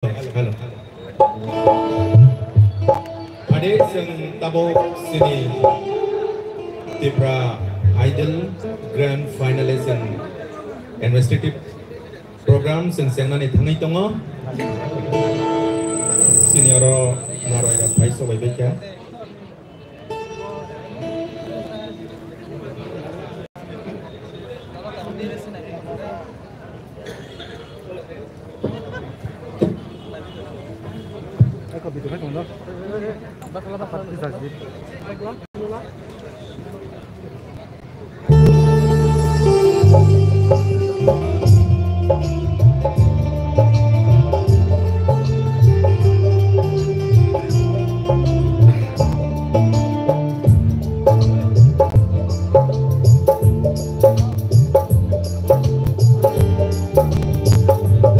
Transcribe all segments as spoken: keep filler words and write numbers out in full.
Hello. Ade chwng tabuk chini Tipra Idol Grand Finale chwng administrative program chwng chengnani thangwi tongo. Chini oro narwai rok phai sobai baikha.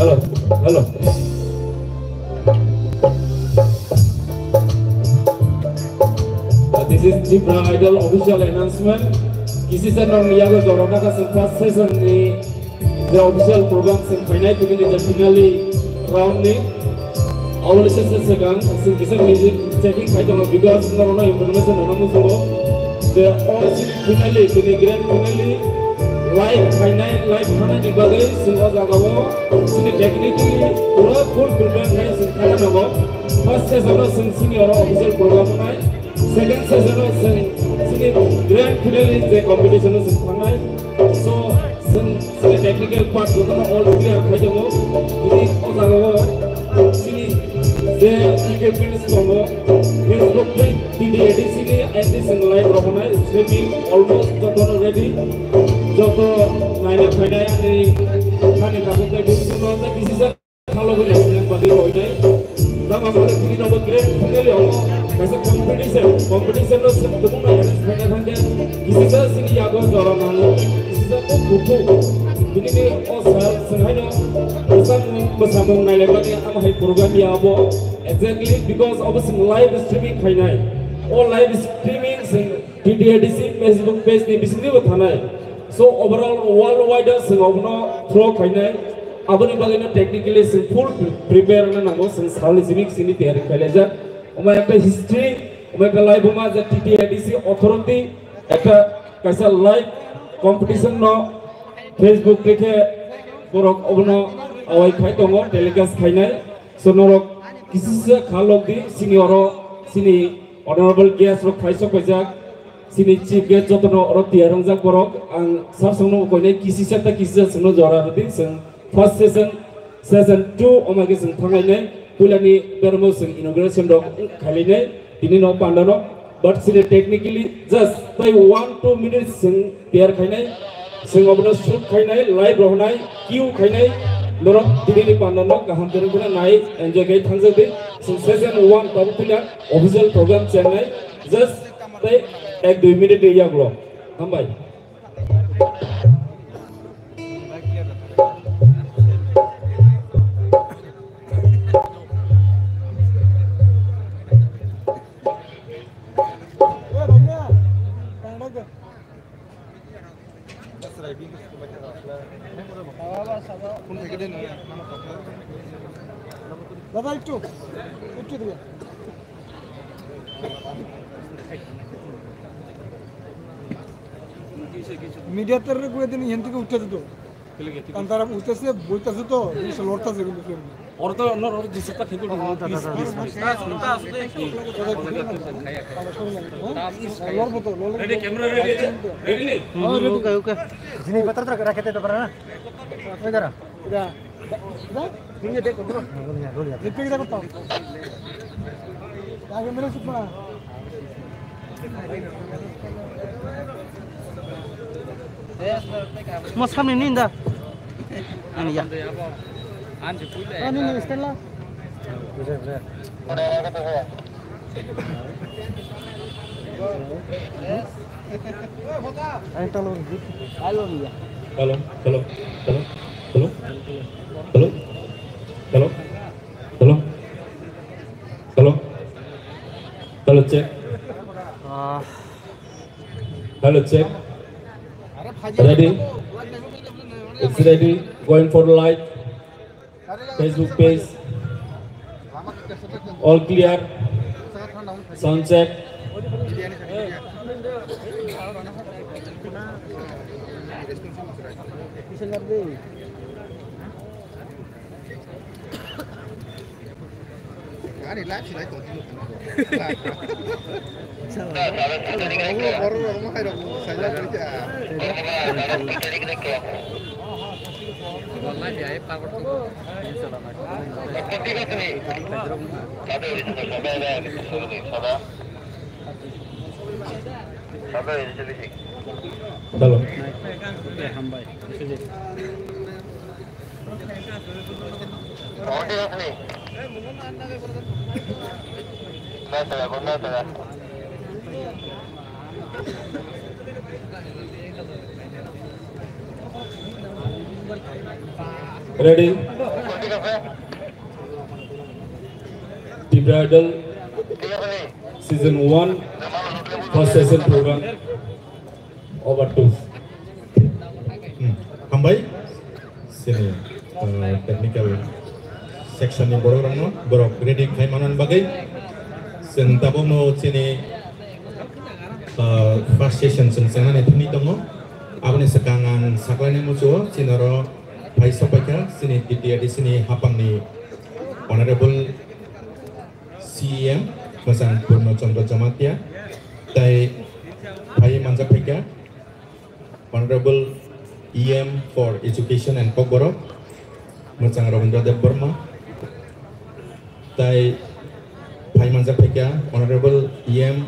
Hello, hello. Uh, this is Tipra Idol official announcement. Kisi se nang yago jora naka se first session ni the official program se final to the finale round ni. Awal se se segang se kisa music checking khai tongo because norokno information rwna muchungo. The all finale, the grand finale, live final, live final ni bagwi se o jaga o se technically pura full prepare khai se khai tongo. First session o chwng senior official program wngnai, second session o chwng chini grand finale je competition o chwng thangnai. So chwng chini technical part jotono all clear khai tongo. Bini o jaga o chini je equipments tongo, Facebook page T D A D C ni and this in live rok nai streaming almost jotono ready. Joto naina phainai ani thani tabuk nai bini simi no kisi jak. Khalo bini sini bagi roinai. Tamo bole bini nobo grand finale omo kaisa competition. Competition no sim tumung na arrange khaina thangkhe. Kisisa sini yago jora nango. Kisisa ko kutu. Bini ni o sal senghaino. Samung besamung nailai bani am hai program ya abo. Exactly because obo sing live streaming khainai. O live streaming sing T D A D C Facebook page ni bisingni bo thanai. So overall worldwide o sing obono throw khainai. Aboni bagwi no technically sing full prepare na nango, sing salni simi sini tiyari khailai jak. Omo ekta history, omo ekta live omo je T D A D C authority ekta kaisa live competition no Facebook tei khe borok obono awai khai tongo, telecast khainai. So norok kisisa kha lok di, sini oro sini honorable guest rok phai sok paijak, sini chief guest jotono oro tiyar wngjak borok. Ang sar songno koinai kisisa ta kisisa songno jora rwdi, song first session, session two omage song thangainai, puilani bermo song inauguration rok khailainai, tini no pandano. But sini technically just tai one two minutes sing tiyar khainai, sing obono shoot khainai, live rohonai, queue khainai, norok tini ni panda no kaham khe rwngkhwna nai enjoy khai thangjak di. Sing session one tabuk puila official program chengnai, just tai ek dui minute ni yagulo. Hambai. দাদা, একটু, একটু দিকে। মিডিয়াতে করে দিন, এখান থেকে উঠে যেত। কারণ তারা উঠতেছে, বইতেছে তো, জিনিসটা লড়তেছে কিন্তু ফিল্ম। ওরা তো অন্য ওরা জিনিসটা কিন্তু ও, দাদা, দাদা, দাদা। লড়বো তো, লড়বো তো। Ready, camera ready? রেডি নি? হ্যাঁ, রেডি। ওকে, ওকে। জিনিস পত্র তো রাখতে তো পারে না। ওই দাঁড়া। এটা, এটা, তুমি দেখো, bro। রিপিট দেখো তো। আগে মেরে সুপা। Mo samni ni da. Ani ya. Ani ni Stella. Ani talo. Hello, hello, hello, hello, hello, hello, hello, hello, hello, check. Ah. Hello, check. Ready? It's ready. Going for live. Facebook page. All clear. Sound check. Ani live silai tong. Borok rok mo hai rok sai jak bai ta. Hello. Hambai. Ready? Tipra Idol season one, first session program. Over to. Hmm. Hambai. Sini, uh, technical section ni borok rokno, borok ready khai manani bagwi. Sen tabukno sini, uh, first session chwng chengnani thani tongo. Aboni swkang ang saklaina muchungo, sini oro phai sokpaikha, sini T T A D C ni hapangni Honorable C E M, Mwchang Purno Chandra Jamatia, tai phai manjak phaikha, Honorable E M for Education and Kokborok, Mwchang Rabindra Debbarma, tai phai manjak phaikha, Honorable E M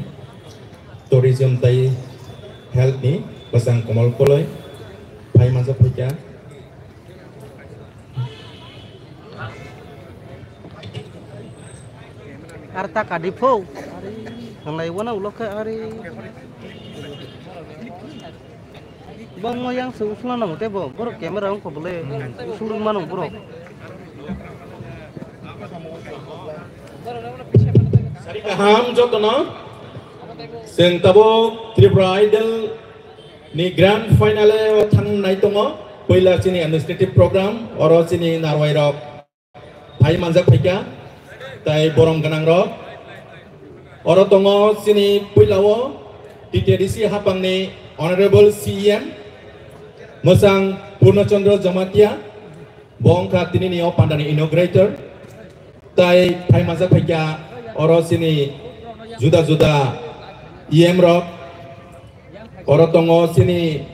Tourism tai Health ni, Mwchang Komal Koloi, phai manjak phaikha. Ar ta kadi pho. Nang lai wana ulo khe ari. Bang mo yang se usla na mote bo. Borok camera wng kho bole. Usul mano borok. Kaham jotono. Seng tabuk Tripura Idol ni grand final o thang nai tongo. Puila chini administrative program, oro chini narwai rok phai manjak phaikha, tai borom gwnang rok. Oro tongo chini puila o T T A D C hapang ni Honorable C E M, Mwchang Purno Chandra Jamatia, bo wngkha tini ni o panda ni inaugurator. Tai phai manjak phaikha oro chini juda juda E M rok, oro tongo chini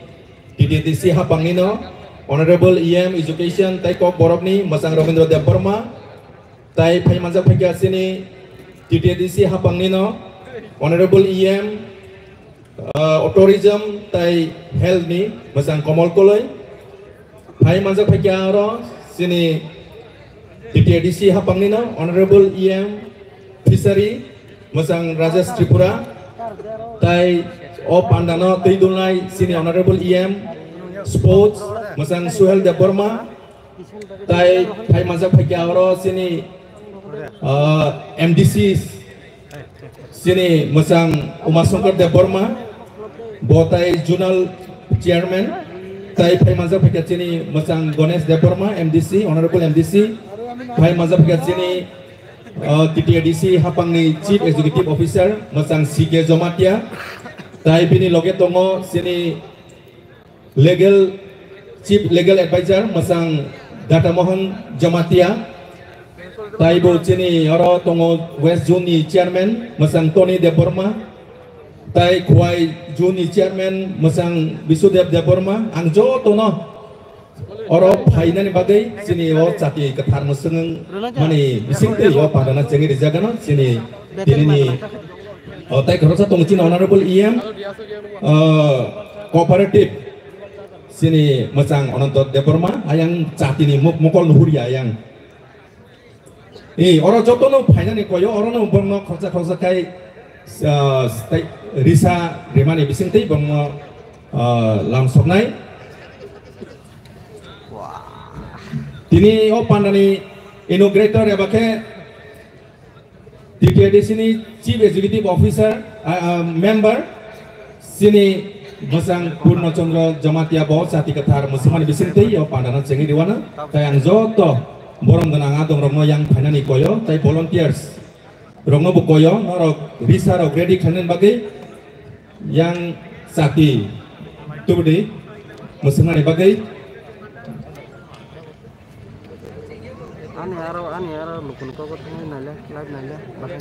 T T A D C hapang ni no Honorable E M Education tai Kokborok ni Mwchang Rabindra Debbarma, tai phai manjak phaikha chini T T A D C hapang ni no Honorable E M, uh, Tourism tai Health ni Mwchang Komal Koloi, phai manjak phaikha oro chini T T A D C hapang ni no Honorable E M Fishery Mwchang Rajesh Tripura, tai o panda no twi dulnai chini Honorable E M Sports Mwchang Suhel Debbarma, tai phai manjak phaikha oro chini, uh, M D C chini Mwchang Umashankar Debbarma, bo tai Zonal Chairman, tai phai manjak phaikha chini Mwchang Ganesh Debbarma, M D C, Honorable M D C, phai manjak phaikha chini, uh, T T A D C hapang ni Chief Executive Officer, Mwchang C K Jamatia, tai bini loge tongo chini Legal, Chief Legal Advisor, Mwchang Data Mohan Jamatia, tai bo chini oro tongo West Zone ni Chairman, Mwchang Tony Debbarma, tai Khowai Zone ni Chairman, Mwchang Bisudev Debbarma, ang jotono oro phainani bagwi chini o chati kwthar mwswng mani bisingtwi o pandana chengwi rijagano chini tinini, o tai khoroksa tongo chini Honorable E M, uh, Cooperative, chini Mwchang Ananto Debbarma, ayang chatini muk-, mokol nuhurya ayang. Eh, oro jotono phainani koyo, orono borokno khoroksa khoroksa khai, ah, tai risa rimani bisingtwi borokno, ah, lamsoknai. Tini o pandani inaugurator eba khe T T A D C ni Chief Executive Officer, ah, ah, member, chini Mwchang Purno Chandra Jamatia bo chati kwthar mwswngmani bisingtwi o pandano chengwi rwano. Tai ang joto borom gwnang adongrokno yang phainani koyo, tai volunteers rokno bo koyo, norok risa rok ready khainani bagwi yang chati tubudi mwswknani bagwi. Ani aro, ani aro lukun kogo thangwi naile, live naile, bahai.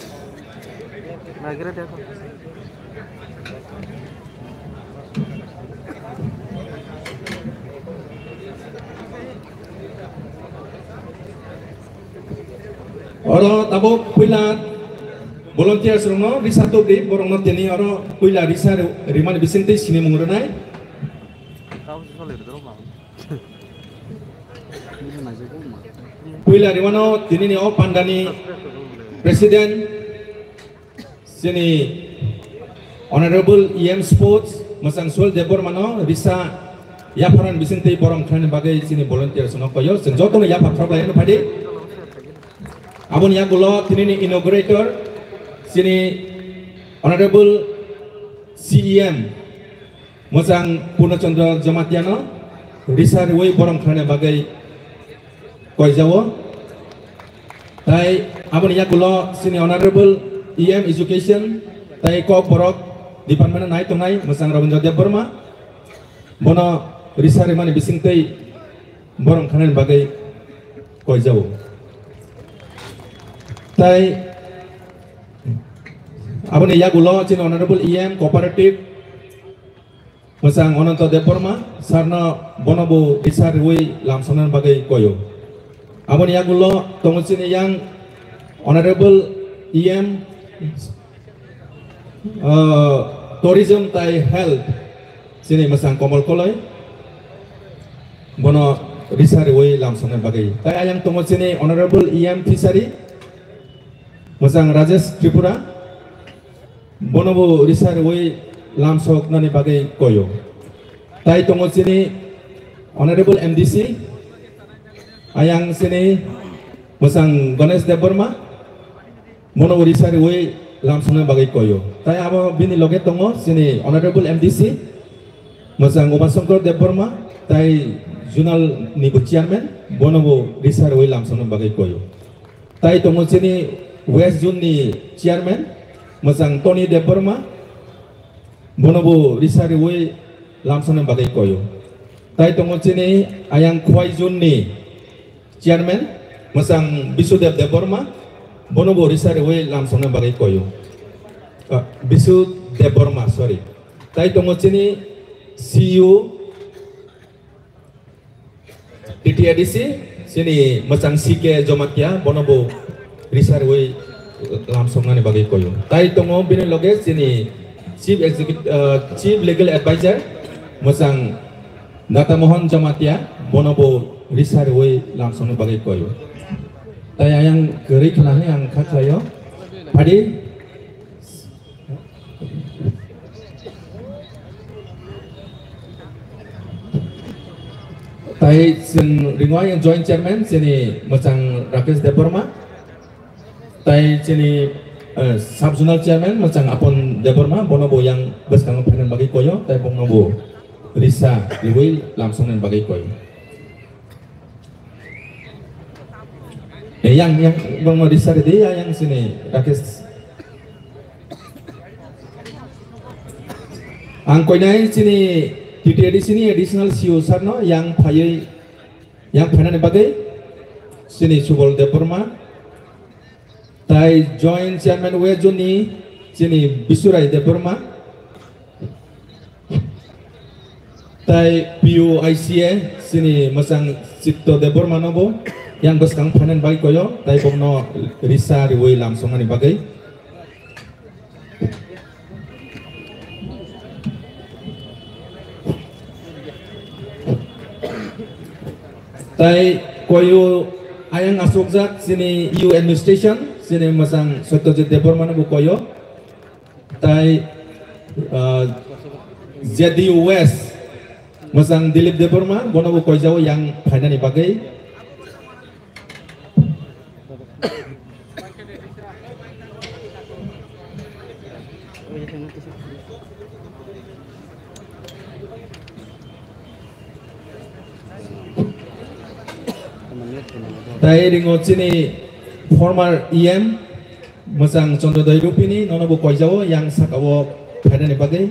Naigre de. Oro tabuk puila volunteers rokno risa tubdi, borokno tini oro puila risa ri-, rimani bisingtwi sinimung rwnai. Puila rimano tinini o pandani president, chini Honorable E M Sports, Mwchang Suel Debbarmano risa yapharani bisingtwi borom khlaini bagwi chini volunteers no koyo. Chwng jotono yaphar khorok lai phadi. Aboni yagulo tinini inaugurator, chini Honorable C E M, Mwchang Purno Chandra Jamatiano risa riwi borom khlaini bagwi koijao. Tai aboni yagulo chini Honorable E M Education tai Kokborok Department nai tongnai Mwchang Rabindra Debbarma, bono risa rimani bisingtwi borom khlaini bagwi koijao. Tai aboni yagulo chini Honorable E M Cooperative Mwchang Ananto Debbarma sarno bono bo risa riwi lamsonani bagwi koyo. Aboni yagulo tongo chini yang Honorable E M, uh, Tourism tai Health, chini Mwchang Komol Koloi, bono risa riwi lamsonani bagwi. Tai ayang tongo chini Honorable E M Fishery, Mwchang Rajesh Tripura, bono bo risa riwi lamsoknani bagwi koyo. Tai tongo chini Honorable M D C, ayang chini Mwchang Ganesh Debbarma, bono bo risa riwi lamsoknani bagwi koyo. Tai abo bini loge tongo chini Honorable M D C, Mwchang Umashankar Debbarma, tai Zonal ni bo chairman, bono bo risa riwi lamsoknani bagwi koyo. Tai tongo chini West Zone ni chairman, Mwchang Tony Debbarma, bono bo risa riwi lamsoknani bagwi koyo. Tai tongo chini ayang Khwai Zone ni chairman, Mwchang Bisudev Debbarma, bono bo risa riwi lamsoknani bagwi koyo. Ah, Bisu Debbarma, sorry. Tai tongo chini C E O, T T A D C, chini Mwchang C K Jamatia, bono bo risa riwi lamsoknani bagwi koyo. Tai tongo bini loge chini Chief Executive, uh, Chief Legal Advisor, Mwchang Data Mohan Jamatia, bono bo risa riwi lamsoknani bagwi koyo. Tai ayang kwrwi khna hwnwi ang kha khlaio. Phadi. Tai chwng ringo ayang joint chairman chini Mwchang Rakesh Debbarma. Tai chini, eh, sub zonal chairman Mwchang Apon Debbarma, bono bo yang bwskango phainani bagwi koyo, tai bongno bo risa riwi lamsoknani bagwi koyo. Eh, yang, yang, bongno risa ridi, ya, yang sini, Rakesh. Ang koinai sini, T T A D C ni additional C E O sir no, yang phaiwi, yang phainani bagwi, sini Subol Debbarma, tai joint chairman West Zone ni, sini Bisurai Debbarma, Tai P U I C A chini Mwchang Chitto Debbarma no bo yang bwskang phainani bagwi koyo, tai bokno risa riwi lamsoknani bagwi. Tai koyo ayang asokjak chini U administration, chini Mwchang Satyajit Debbarma no bo koyo. Tai, ah, Z D U West, Mwchang Dilip Debbarma, bono bo koijao yang phainani bagwi. Tai ringo chini former E M, Mwchang Chandrodoi Rupini, nono bo koijao yang saka o phainani bagwi.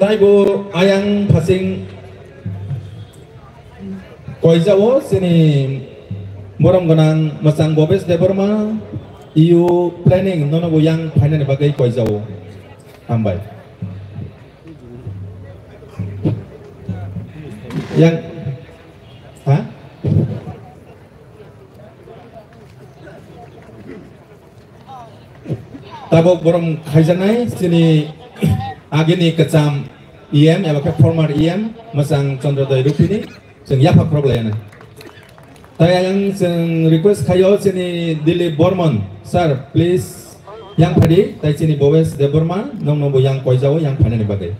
Taibo ayang phasing koijao chini borom gwnang mwchang Bobes Debbarma, E U planning nono bo yang phainani bagwi koijao. Hambai. Yang, ha? Tabuk borom khaijaknai chini agini kwcham E M eba khe former E M mwchang Chandrodoi Rupini chwng yapha khorok laiyana. Tai ayang chwng request khaio chini Dilip Bormon, sir, please yang phadi tai chini Bobes Debbarma nongno bo yang koijao yang phainani bagwi.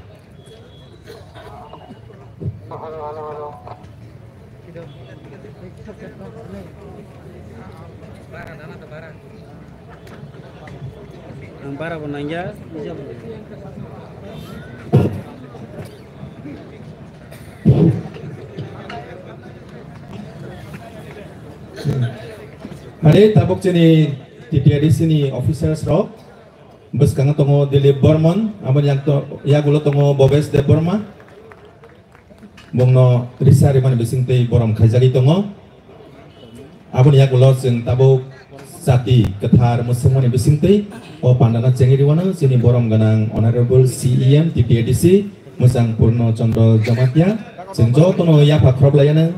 Ang bara bo nangya. Mane tabuk chini T T A D C ni officers rok. Bwskango tongo Dilip Bormon, aboni yak to-, yagulo tongo Bobes Debbarma. Bongno risa rimani bisingtwi borom khaijagwi tongo. Aboni yagulo chwng tabuk jati kwthar mwswngmani bisingtwi o pandano chengwi rwano chini borom gwnang Honorable C E M T T A D C mwchang Purno Chandra Jamatia. Chwng jotono yapha khorok laiyano.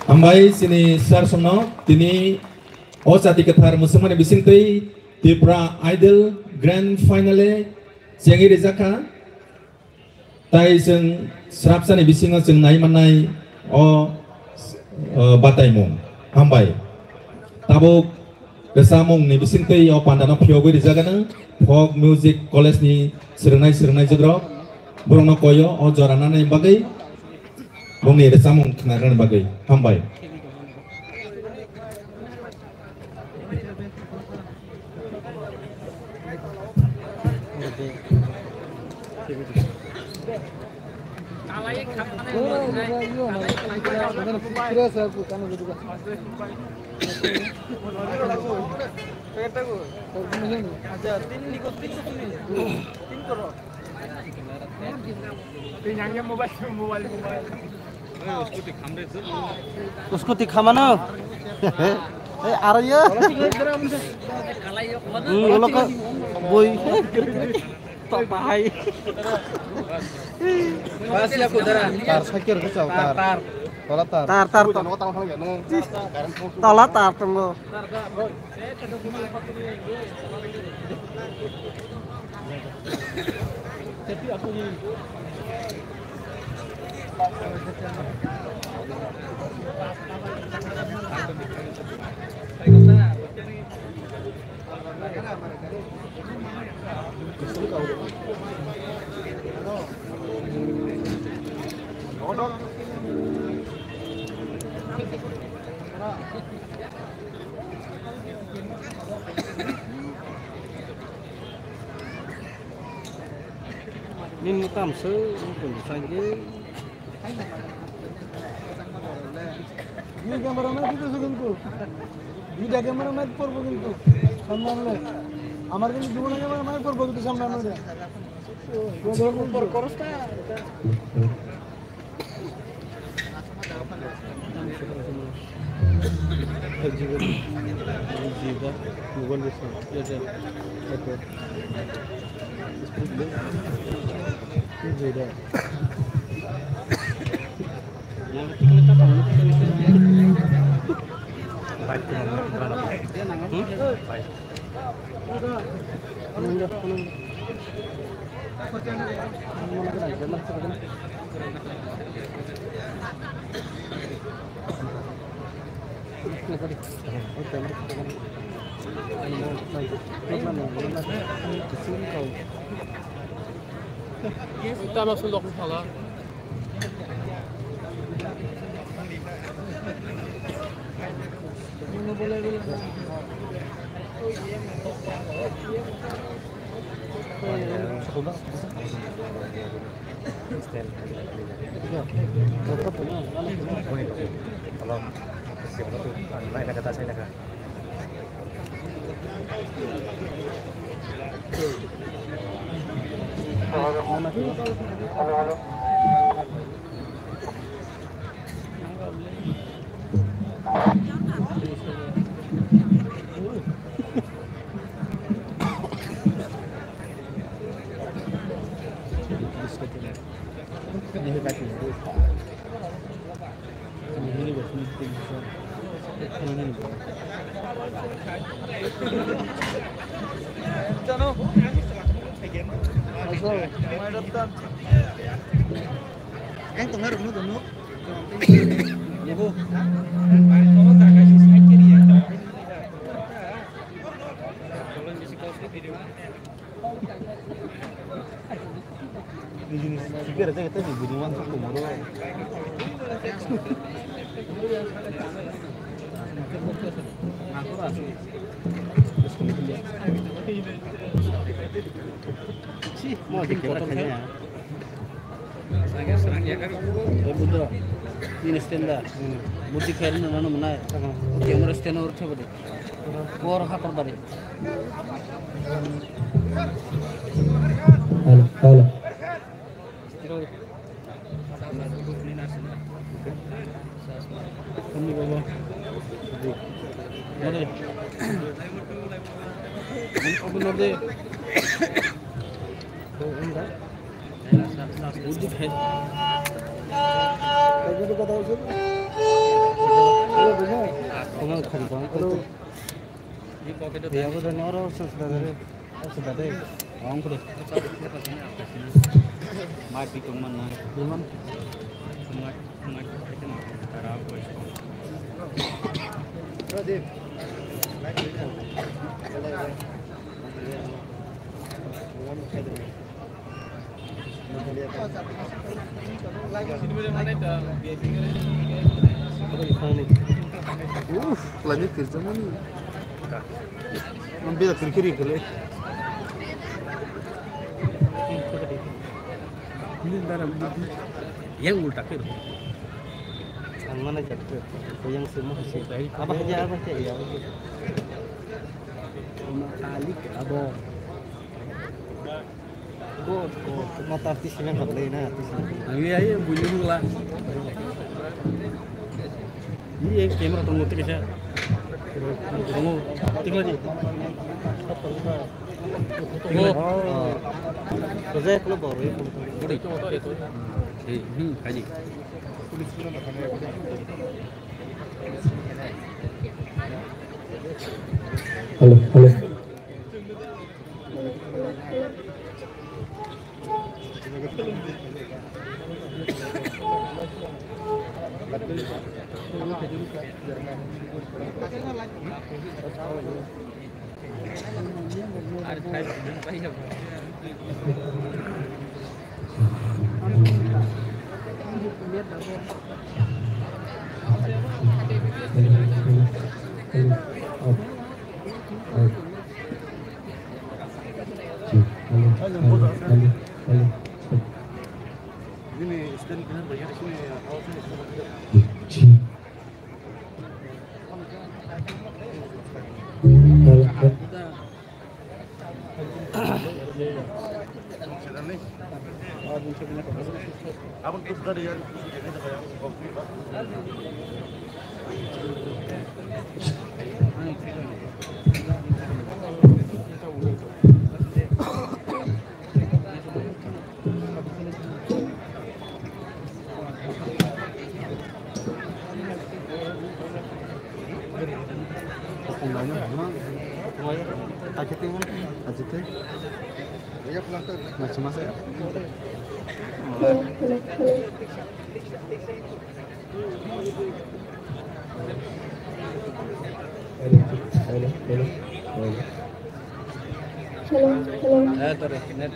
Hambai chini sir songno tini o jati kwthar mwswngmani bisingtwi Tripura Idol Grand Finale chengwi rijak kha. Tai chwng srapsani bisingo chwng nai mannai o, o, bataimung. Hambai. Tabuk rwchapmungni bisingtwi o pandano phiyogwi rijak anw Folk Music College ni swrwngnai swrwngnai jugrok. Borokno koyo o jora nanani bagwi bongni rwchapmung khwnarwknani bagwi. Hambai. Scooty khamano. Ei, aro yo. Hmm, ulo ko boi. To bahai. Tar cycle ko chao, tar. Tola tar. Tar, tar, to. Tola tar tongo. Nini tam se, nini pun sai ge. Ini camera man itu sih gitu. Ini camera man porbo gitu. Samne amle. Amar kintu duo camera man porbo gitu samne amle. Por koros ta. Tama sulok phala. Ang tongna rwngno dono. Lebo. Si, mo de kebra khanya. Buddha, ini stand da. Murti khair na nana mana. Camera stand or thebe de. Por hapar bari. Hello, hello. Uff, lagi kerja mana? Ambil kerikiri kali. Ini darah. Yang ulta kiri. Ang mana jatuh? Yang semua hasil. Apa aja, apa aja ya? Kalik abo. Go, go. Mata artis yang kau beli na, artis yang. Ayo, ayo, bunyi dulu lah. Ini yang kamera tunggu tik aja. Tunggu, tik lagi. Tik lagi. Oh. Kerja kalau baru ya. Udah. Eh, hmm, kaji. Hello, hello. Hello, hello. Eh, sorry, net.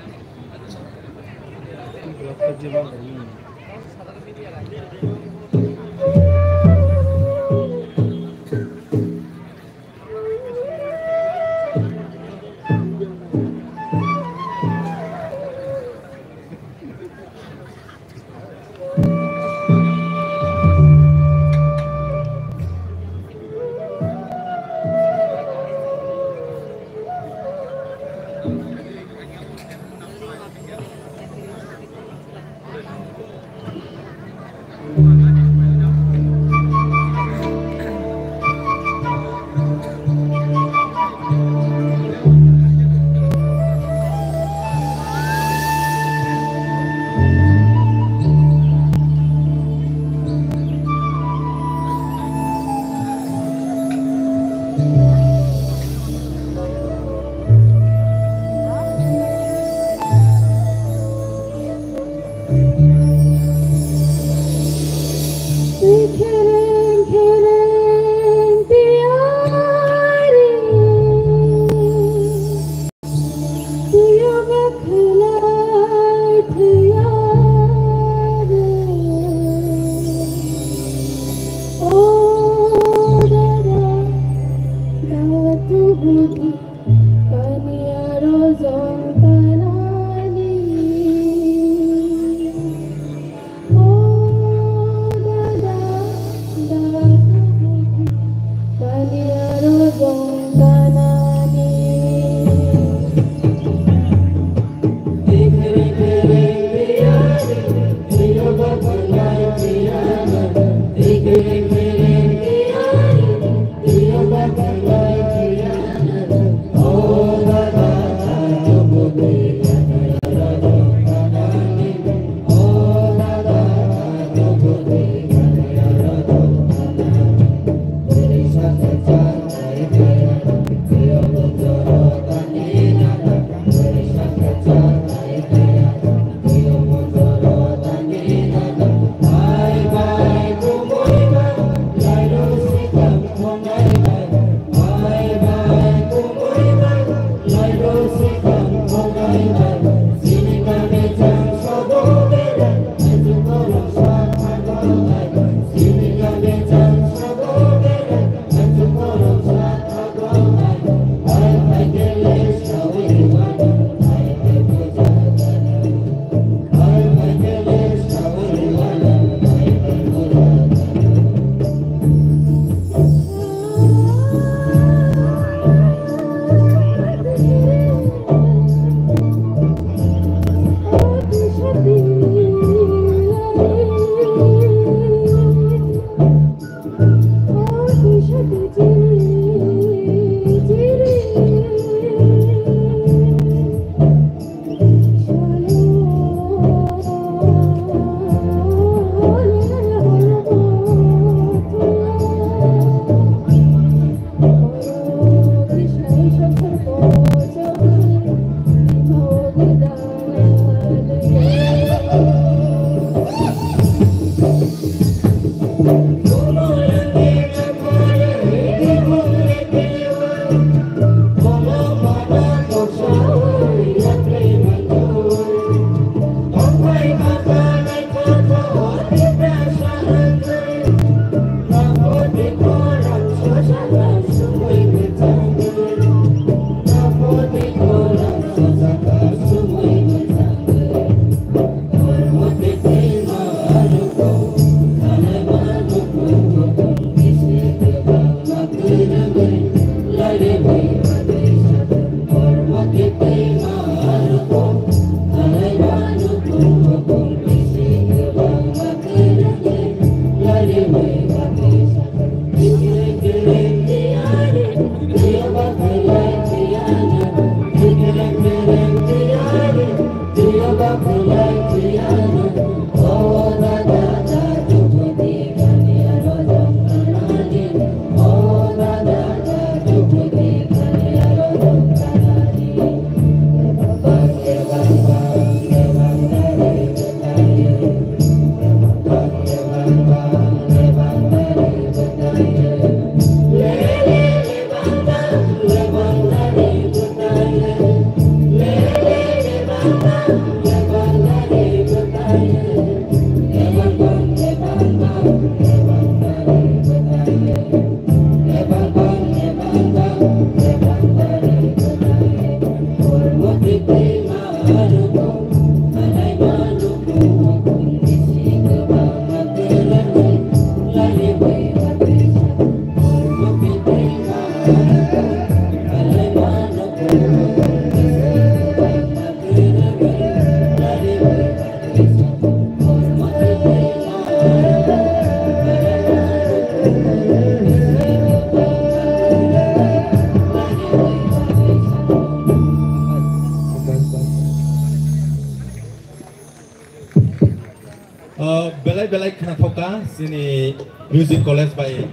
Chini Music College bai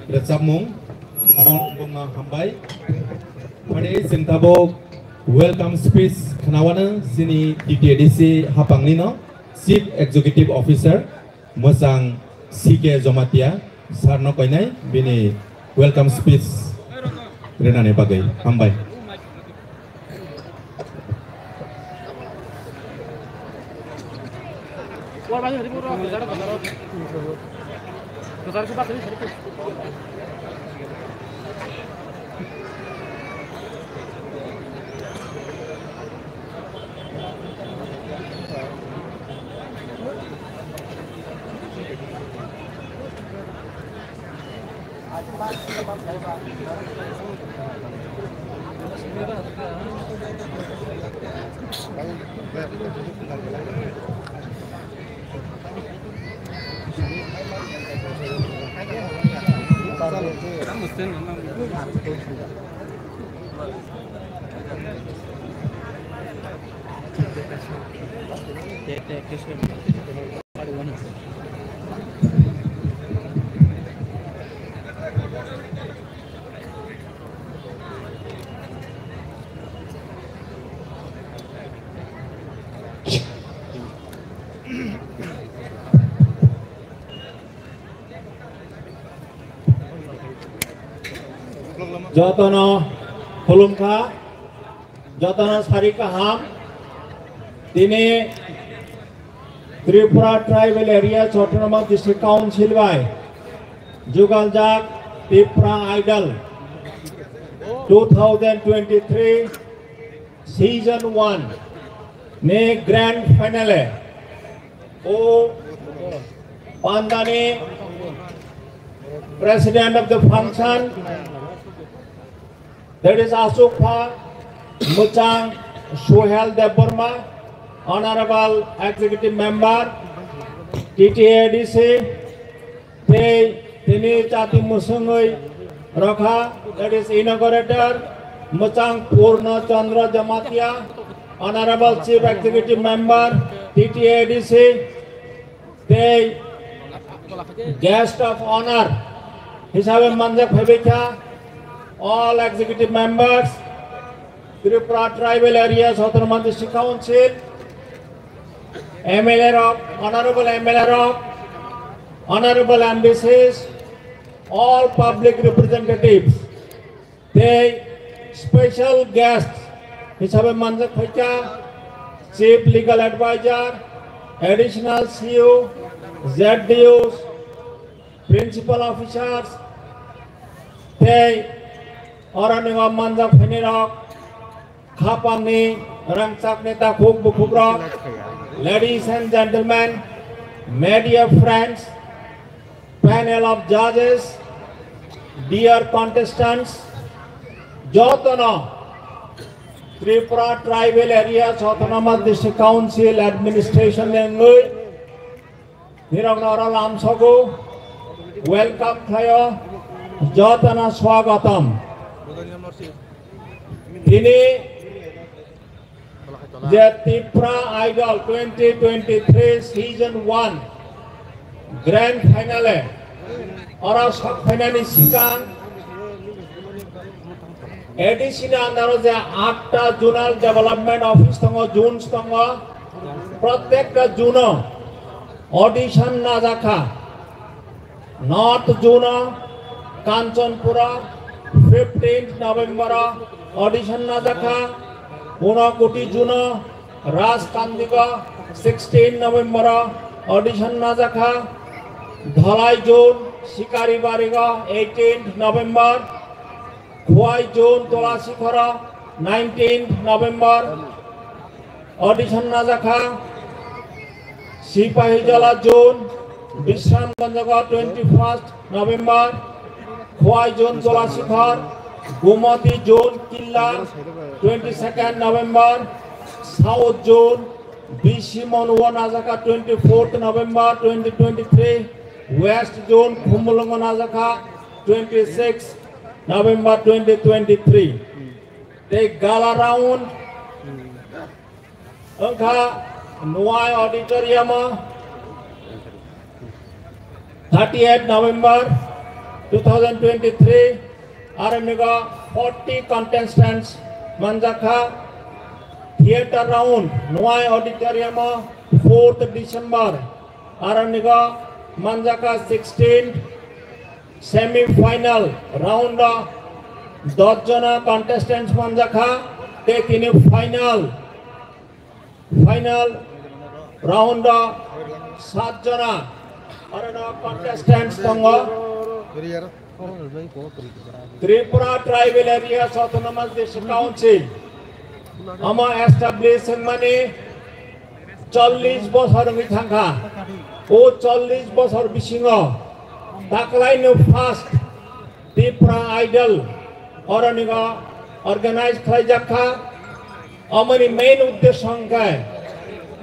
rwchapmung, abo wngkha hambai. Phani chwng tabuk welcome speech khwnawano chini T T A D C hapangni no Chief Executive Officer mwchang C K Jomatia sir no koinai bini welcome speech rwnani bagwi hambai. Jotono khulumkha, jotono sari kaham. Tini Tripura Tribal Areas Autonomous District Council bai jugaljak Tipra Idol two thousand twenty-three season one ni grand finale o pandani president of the function, that is Asukpha Muchang Suhel Debbarma, Honorable Executive Member, T T A D C, tei tini chati musungwi rokha, that is inaugurator, Muchang Purna Chandra Jamatia, Honorable Chief Executive Member, T T A D C, tei guest of honor hisabe manjak phaibaikha all executive members, Tripura Tribal Areas Autonomous District Council, M L A rok, honorable M L A rok, honorable M D Cs, all public representatives. Tei special guest hisabe manjak phaikha Chief Legal Advisor, Additional C O, Z D Os, Principal Officers, tei oroni o manjak phainai rok, khapangni rangchakni takhuk bukhukrok, ladies and gentlemen, media friends, panel of judges, dear contestants, jotono Tripura Tribal Areas Autonomous District Council Administration ni wngwi nirokno oro lamsogo welcome khlaio, jotono swagatam. Tini je Tipra Idol twenty twenty-three season one grand finale oro sok phainani sikang A D C ni under o je atta zonal development office tongo, zones tongo, prottekta zone o audition najakha. North Zone o Kanchanpura fifteenth November o audition najakha, Unakoti Zone o Rajkandigo sixteen November o audition najakha, Dhalai Zone Sikaribari o eighteenth November, Khowai Zone Tulasikhor o nineteenth November audition najakha, Sipahijala Zone Bisramganj o twenty-first November, Khowai Zone Tulasikhor, Gomati Zone Killa twenty-second November, South Zone B C Monu o najakha twenty-fourth November twenty twenty-three, West Zone Khumulwng o najakha twenty-sixth November twenty twenty-three. Tei gala round wngkha Nwai Auditorium o Thirty-eight November two thousand twenty-three, aronigo forty contestants manjakha. Theatre round, Nwai Auditorium o fourth December, aronigo manjakha sixteen. Semi final round o dos jona contestants manjakha, tei tini final, final round o sat jona aronigo contestants tongo. Tripura Tribal Areas Autonomous District Council omo establish wngmani chollish bosor wngwi thangkha. O chollish bosor bisingo taklaino first Tipra Idol oronigo organize khlaijakha. Omoni main uddesho hwnkhe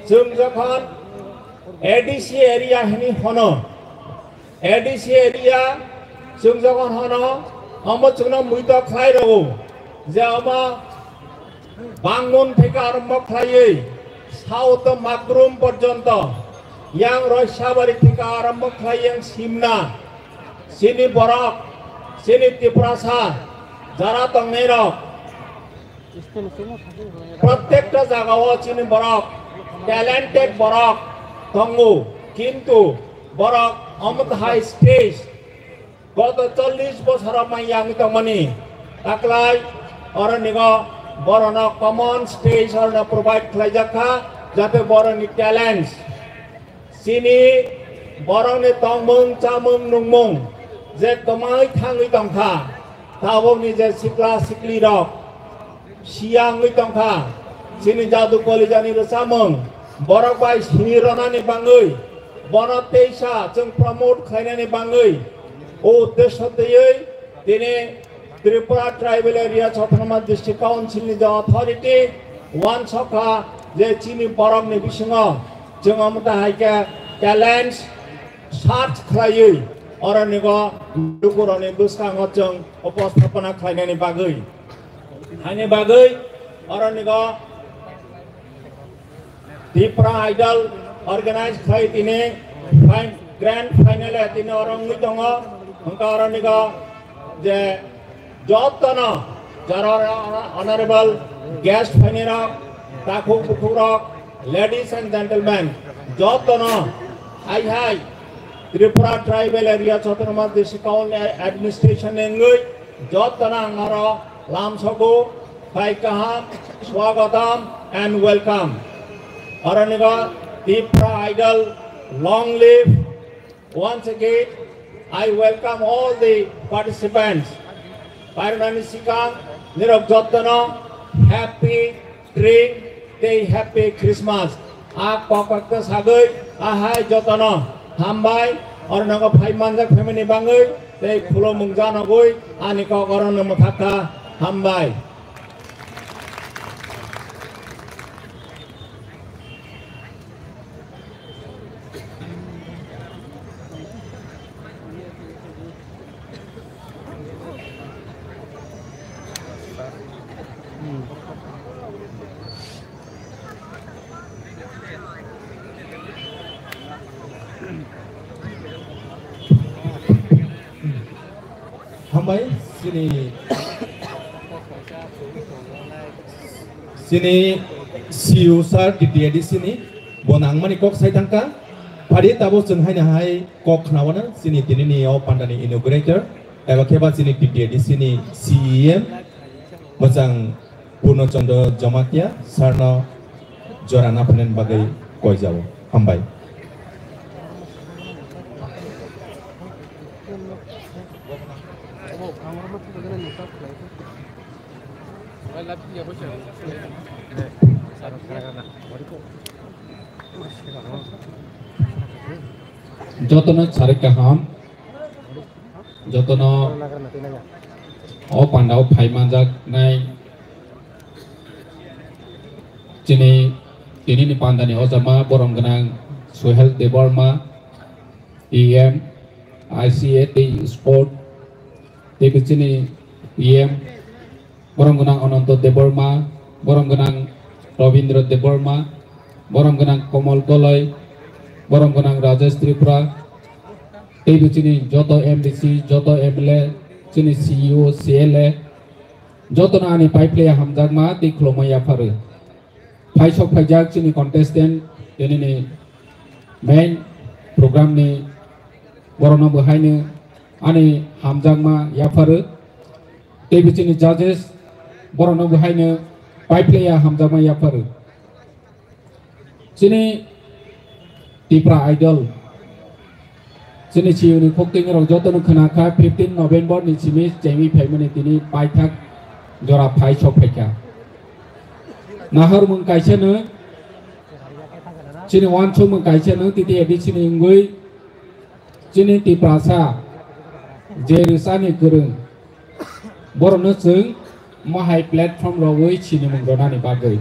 chwng jokhon A D C area hwnwi hono, A D C area chwng jokhon hono, omo chwngno muito khlai rwo je omo Bangmon theke arombo khlaiwi South Magrum porjonto, yang Roisabari theke arombo khlai yang Simna, chini borok, chini Tiprasa jara tongnairok, protekta jagao chini borok, talented borok tongo, kintu borok omo high stage Goto chollish bosor o manya wngwi tongmani taklai oronigo borokno common stage oroni provide khlaijak kha, jate borokni talents, chini borokni tongmung chamung nungmung je kwmai thangwi tongkha, tabukni je sikla siklirok siya wngwi tongkha, chini jadu kolijani rwchapmung borok bai sini rwnani bangwi, bono teisa chwng promote khlainani bangwi, o uddesho twiwi tini Tripura Tribal Areas Autonomous District Council ni je authority wansokha je chini borokni bisingo chwng omo ta hai khe talents search khlaiwi oronigo lukurokni bwskango chwng uposthapona khlainani bagwi. Haini bagwi oronigo Tipra Idol organize khlai tini fin-, grand final e tini oro wngwi tongo. Hwnkha oronigo je jotono jara honorable guest phainirok, takhuk bukhukrok, ladies and gentlemen, jotono hai hai Tripura Tribal Areas Autonomous District Council Administration ni wngwi jotono ang oro lamsogo, phai kaham, swagatam and welcome. Oronigo Tipra Idol, long live. Once again, I welcome all the participants. Pairwnani sikang nirok jotono happy Spring tei Happy Christmas. A kok kok ta sagwi, a hai jotono hambai, oro nogo phai manjak family bangwi, tei phulo mungja nogwi, ani kok oro no mwthakha, hambai. Hambai, chini, chini C E O sir, T T A D C ni, bo nangmani kok sai thangkha. Phari tabuk chwng haino hai kok khnaono, chini tinini o pandani inaugurator, eba khe ba chini T T A D C ni C E M, mwchang Purno Chandra Jamatia sir no jora naphainani bagwi koijao. Hambai. Jotono sari kaham. Jotono o pandao phai manjaknai chini, tinini pandani ojama borom gwnang Suhel Debbarma, E M, I C A tei Sport, tei chini E M, borom gwnang Ananto Debbarma, borom gwnang Rabindra Debbarma, borom gwnang Komol Goloi, borom gwnang Rajesh Tripura, Teibo chini joto M D C, joto M L A, chini C E O, C L A, jotono ani paiphlaiya hamjakma tei khulumma yapharu. Phaisok phaijak chini contestant, tini ni main program ni borokno bo haino ani hamjakma yapharu. Teibo chini judges borokno bo haino paiphlaiya hamjakma yapharu. Chini Tipra Idol, chini chiyuni khoktingrok jotono khwnakha, fifteen November ni simi chengwi phaimani tini paithak jora phaisok phaikha. Nahormung kaisa no, chini uansukmung kaisa no, titi edi chini wngwi chini Tiprasa je rwchani kwrwng, borokno chwng mohai platform rogwi sinimung ronani bagwi.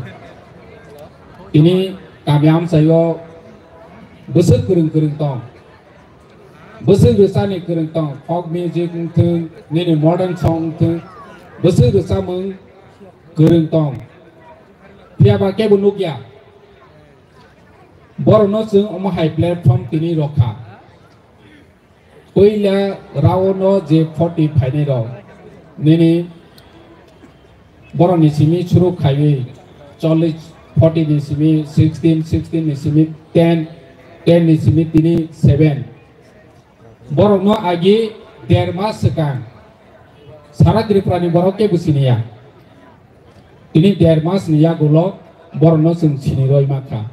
Tini kami amchaio bwswk kwrwng kwrwng tong, bwswk rwchani kwrwng tong, folk music wngthwng, nini modern song wngthwng, bwswk rwchamung kwrwng tong. Phiyaba kebo nukya. Borokno chwng omo hai platform tini rokha. Puila round o je forty phainai rok, nini borokni simi churuk khaiwi chollish, forty ni simi sixteen, sixteen ni simi ten, ten ni simi tini seven. Borokno agi der mas swkang sara Tripura ni borok kebo siniya. Tini der mas ni yagulo borokno chwng sini roi mankha.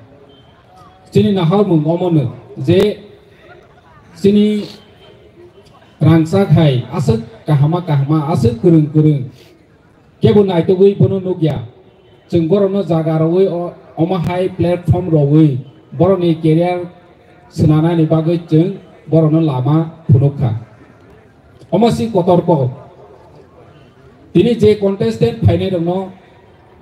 Chini nahormung omono je chini rangchak hai aswk kahama kahama, aswk kwrwng kwrwng kebo naitugwi bono nukya. Chwng borokno jaga rogwi o-, omo hai platform rogwi borokni career swnanani bagwi chwng borokno lama phunukha. Omo si kotor kok. Tini je contestant phainai rokno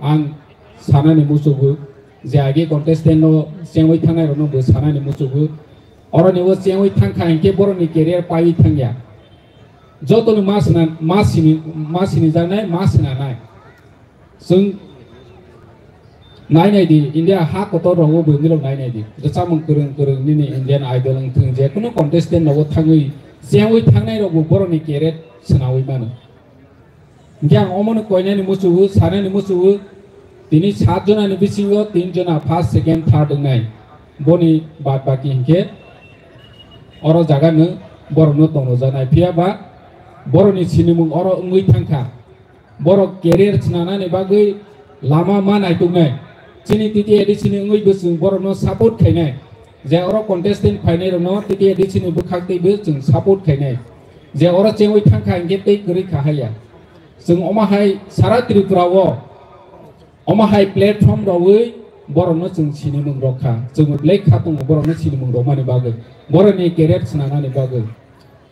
ang sanani muchugo, je age contestant no chengwi thangnai rokno bo sanani muchugo. Oroni o chengwi thangkha hinkhe borokni career paiwi thangya. Jotoni ma sina-, ma sini, ma sinijaknai, ma sinanai. Chwng nai nai di, India ha kotor rogo bo nirok nai nai di. Rwchapmung kwrwng kwrwng nini Indian Idol wng thung, je kuno contestant rogo thangwi, chengwi thangnai rok bo borokni career swnawi mano. Hinkhe ang omono koinani muchugo, sanani muchugo, tini sat jonani bisingo tin jona first, second, third wngnai. Boni bad baki hinkhe oro jaga no borokno tongnojaknai. Phiya ba borokni sinimung oro wngwi thangkha. Borok career swnanani bagwi lama ma naituknai. Chini T T A D C ni wngwi bo chwng borokno support khainai. Je oro contestant phainai rokno T T A D C ni bwkhak teibo chwng support khainai. Je oro chengwi thangkha hinkhe tei kwrwi kha haya. Chwng omo hai sara Tripura o omo hai platform rogwi borokno chwng sinimung rok kha. Chwng belai kha tongo borokno sinimung rokmani bagwi. Borokni career swnanani bagwi.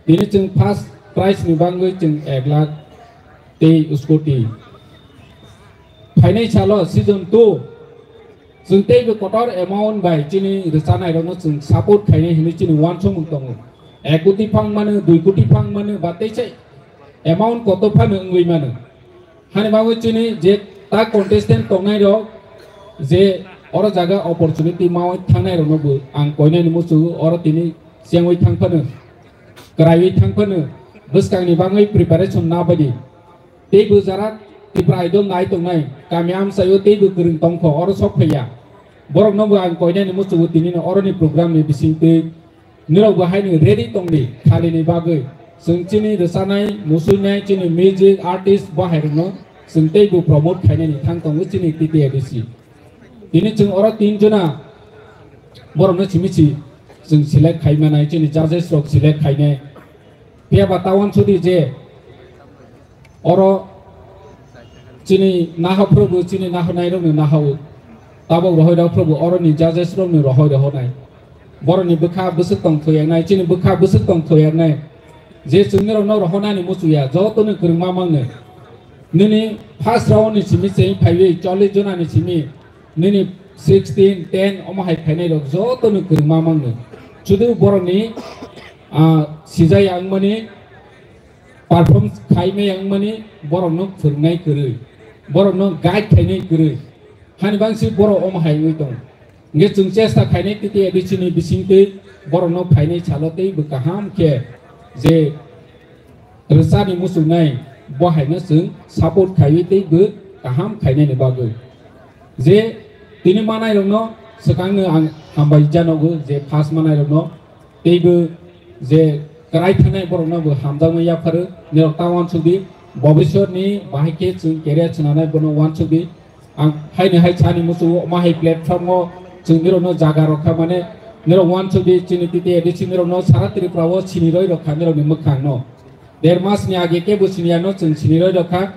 Tini chwng first prize ni bagwi chwng ek lakh tei scooty. Phainai salo season two chwng teibo kotor amount bai chini rwchanairokno chwng support khainai hinwi chini uansukmung tongo. Ek koti phang mano, dui koti phang mano, ba teisa amount kotor phano wngwi mano. Hani bagwi chini je ta contestant tongnai rok je oro jaga opportunity mawi thangnai rokno bo ang koinani muchugo, oro tini chengwi thang phano, kwraiwi thang phano, bwskangni bagwi preparation na badi. Tei bo jara Tipra Idol nai tongnai kami amchaio tei bo kwrwng tongkho oro sok phaiya. Borokno bo ang koinani muchugo, tinino oroni program ni bisingtwi nirok bo haino ready tongdi khalini bagwi. Chwng chini rwchanai, musuinai, chini music artist bo hairokno chwng tei bo promote khainani thang tongo chini T T A D C. Tini chwng oro tin jona borokno simi si chwng select khai manai, chini judges rok select khainai. Phiya ba ta uansukdi je oro chini nahok phuru bo chini nahornai rokni nahok, tabok rohoi rok phuru bo oroni judges rokni rohoi rohornai. Borokni bwkha bwswk tong thoyaknai, chini bwkha bwswk tong thoyaknai. Je chwngni rokno rohornani muchuya, jotono kwrwngma mangno. Nini first round ni simi cheng phaiwi chollish jona ni simi nini sixteen, ten omo hai phainai rok jotono kwrwngma mangno. Sudu borokni, ah, sijaya wngmani, perform khaimaya wngmani, borokno phwrwngnai kwrwi, borokno guide khainai kwrwi. Hani bangsi borok omo hai wngwi tongo. Hingke chwng chesta khainai T T A D C ni bisingtwi Borokno phainai salo teibo kaham khe je rwchani muchungnai bo haino chwng support khaiwi teibo kaham khainani bagwi. Je tini manairokno swkangno ang hambai janogo je first manairokno teibo je kwrai thanai borokno bo hamjakma yapharo nirok ta uansukdi bobiswrni bahai khe chwng career chwnanai bono uansukdi. Ang haini hai sani muchungo omo hai platform o chwng nirokno jaga rokha mane nirok uansukdi chini T T A D C nirokno sara Tripura o siniroi rokha nirokni mwkhangno. Der mas ni age kebo siniya no chwng siniroi rokha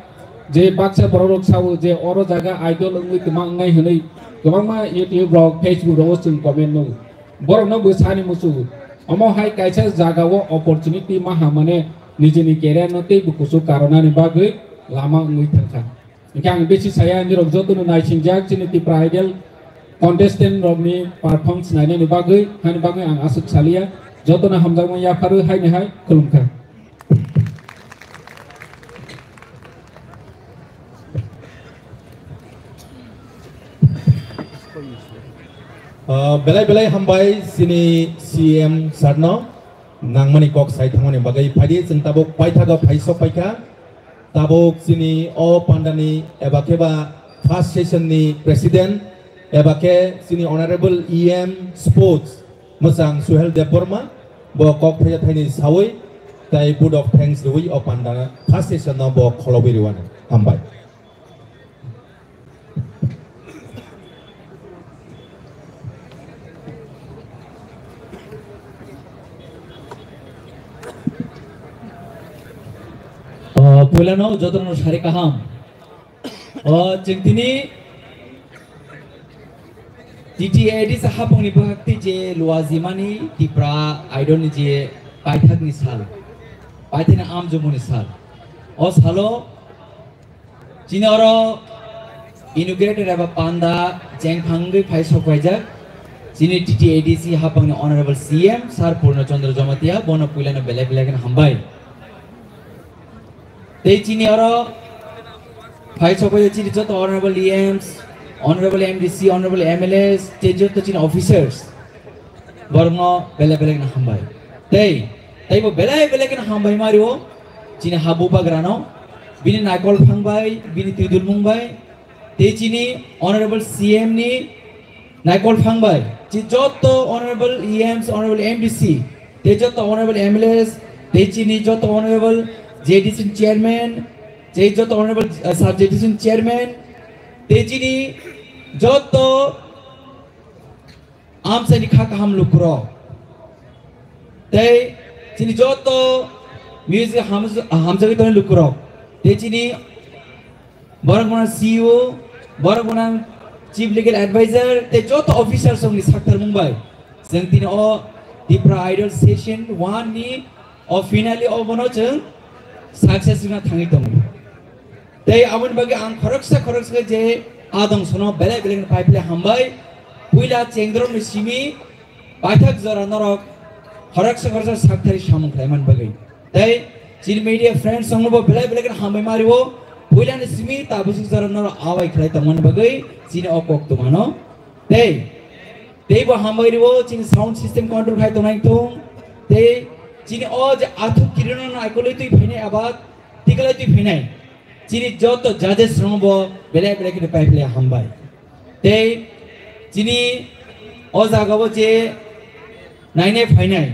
je baksa borok rok sao je oro jaga idol wngwi tma wngnai hwnwi kwbangma YouTube rok Facebook rogo chwng comment nugo. Borokno bo sani muchungo omo hai kaisa jaga o opportunity maha mane nijini career no teibo kuchuk karonani bagwi lama wngwi thangkha. Hingke ang besi saya nirok jotono naisingjak chini Tipra Idol contestant rokni performance nainani bagwi, hani bagwi ang aswk saliya. Jotono hamjakmung yapharo haini hai khulumkha. Ah, belai belai hambai chini C M sir no nangmani kok sai thangmani bagwi. Phaidi chwng tabuk paithago phaisok paikha. Tabuk chini o pandani eba khe ba first session ni president eba khe chini honorable E M sports mwchang Suhel Debbarma bo kok thaisa thaini sawi tai vote of thanks riwi o panda first session no bo kholobwi riwani. Hambai. O, puilano jotono sari kaham. O, chwng tini T T A D C hapungni bwkhakti je luajimani Tipra Idol ni je paithakni sal, paithakni amjomoni sal. O salo chini oro inaugurator eba panda chengphangwi phai sokphaijak chini T T A D C hapungni Honorable C M Sir Purno Chandra Jamatia, bono puilano belai belai kheno hambai. Tei chini oro phai sokphaijak chini joto Honorable E Ms, Honorable M D C, Honorable M L As, tei joto chini officers, borokno belai belai kheno hambai. Tei, teibo belai belai kheno hambai mario chini ha bubagrano, bini naikol phang bai, bini twidulmung bai, tei chini Honorable C M ni naikol phang bai, chi joto Honorable E Ms, Honorable M D C, tei joto Honorable M L As, tei chini joto Honorable J D C ni Chairman, tei joto Honorable, uh, Sub J D C ni Chairman, tei chini joto amchaini kha kaham lukurok. Tei chini joto music hamj-, hamjagwi tongnai lukurok. Tei chini borok bono C E O, borok bono Chief Legal Advisor, tei joto officers rokni sakthar mung bai. Chwng tini o Tipra Idol Session one ni o finale o bono chwng success wngna thangwi tongo. Tei aboni bagwi ang khoroksa khoroksa je adong sono belai belai no pai phle hambai. Puila chengdromni simi paithak jora norok khoroksa khoroksa sakthari samung khlaiman bagwi. Tei chini media friends rokno bo belai belai kheno hambai mario. Puilani simi tabuk jora norok awai khlai tongmani bagwi chini o kok tongmano. Tei, tei bo hambai rio chini sound system control khai tongnai thung. Tei chini o je athuk kirino naikolwi twi phainai abat, tikalai twi phainai. Chini joto judges rokno bo belai belai kheno pai phle hambai. Tei chini o jaga o je nainai phainai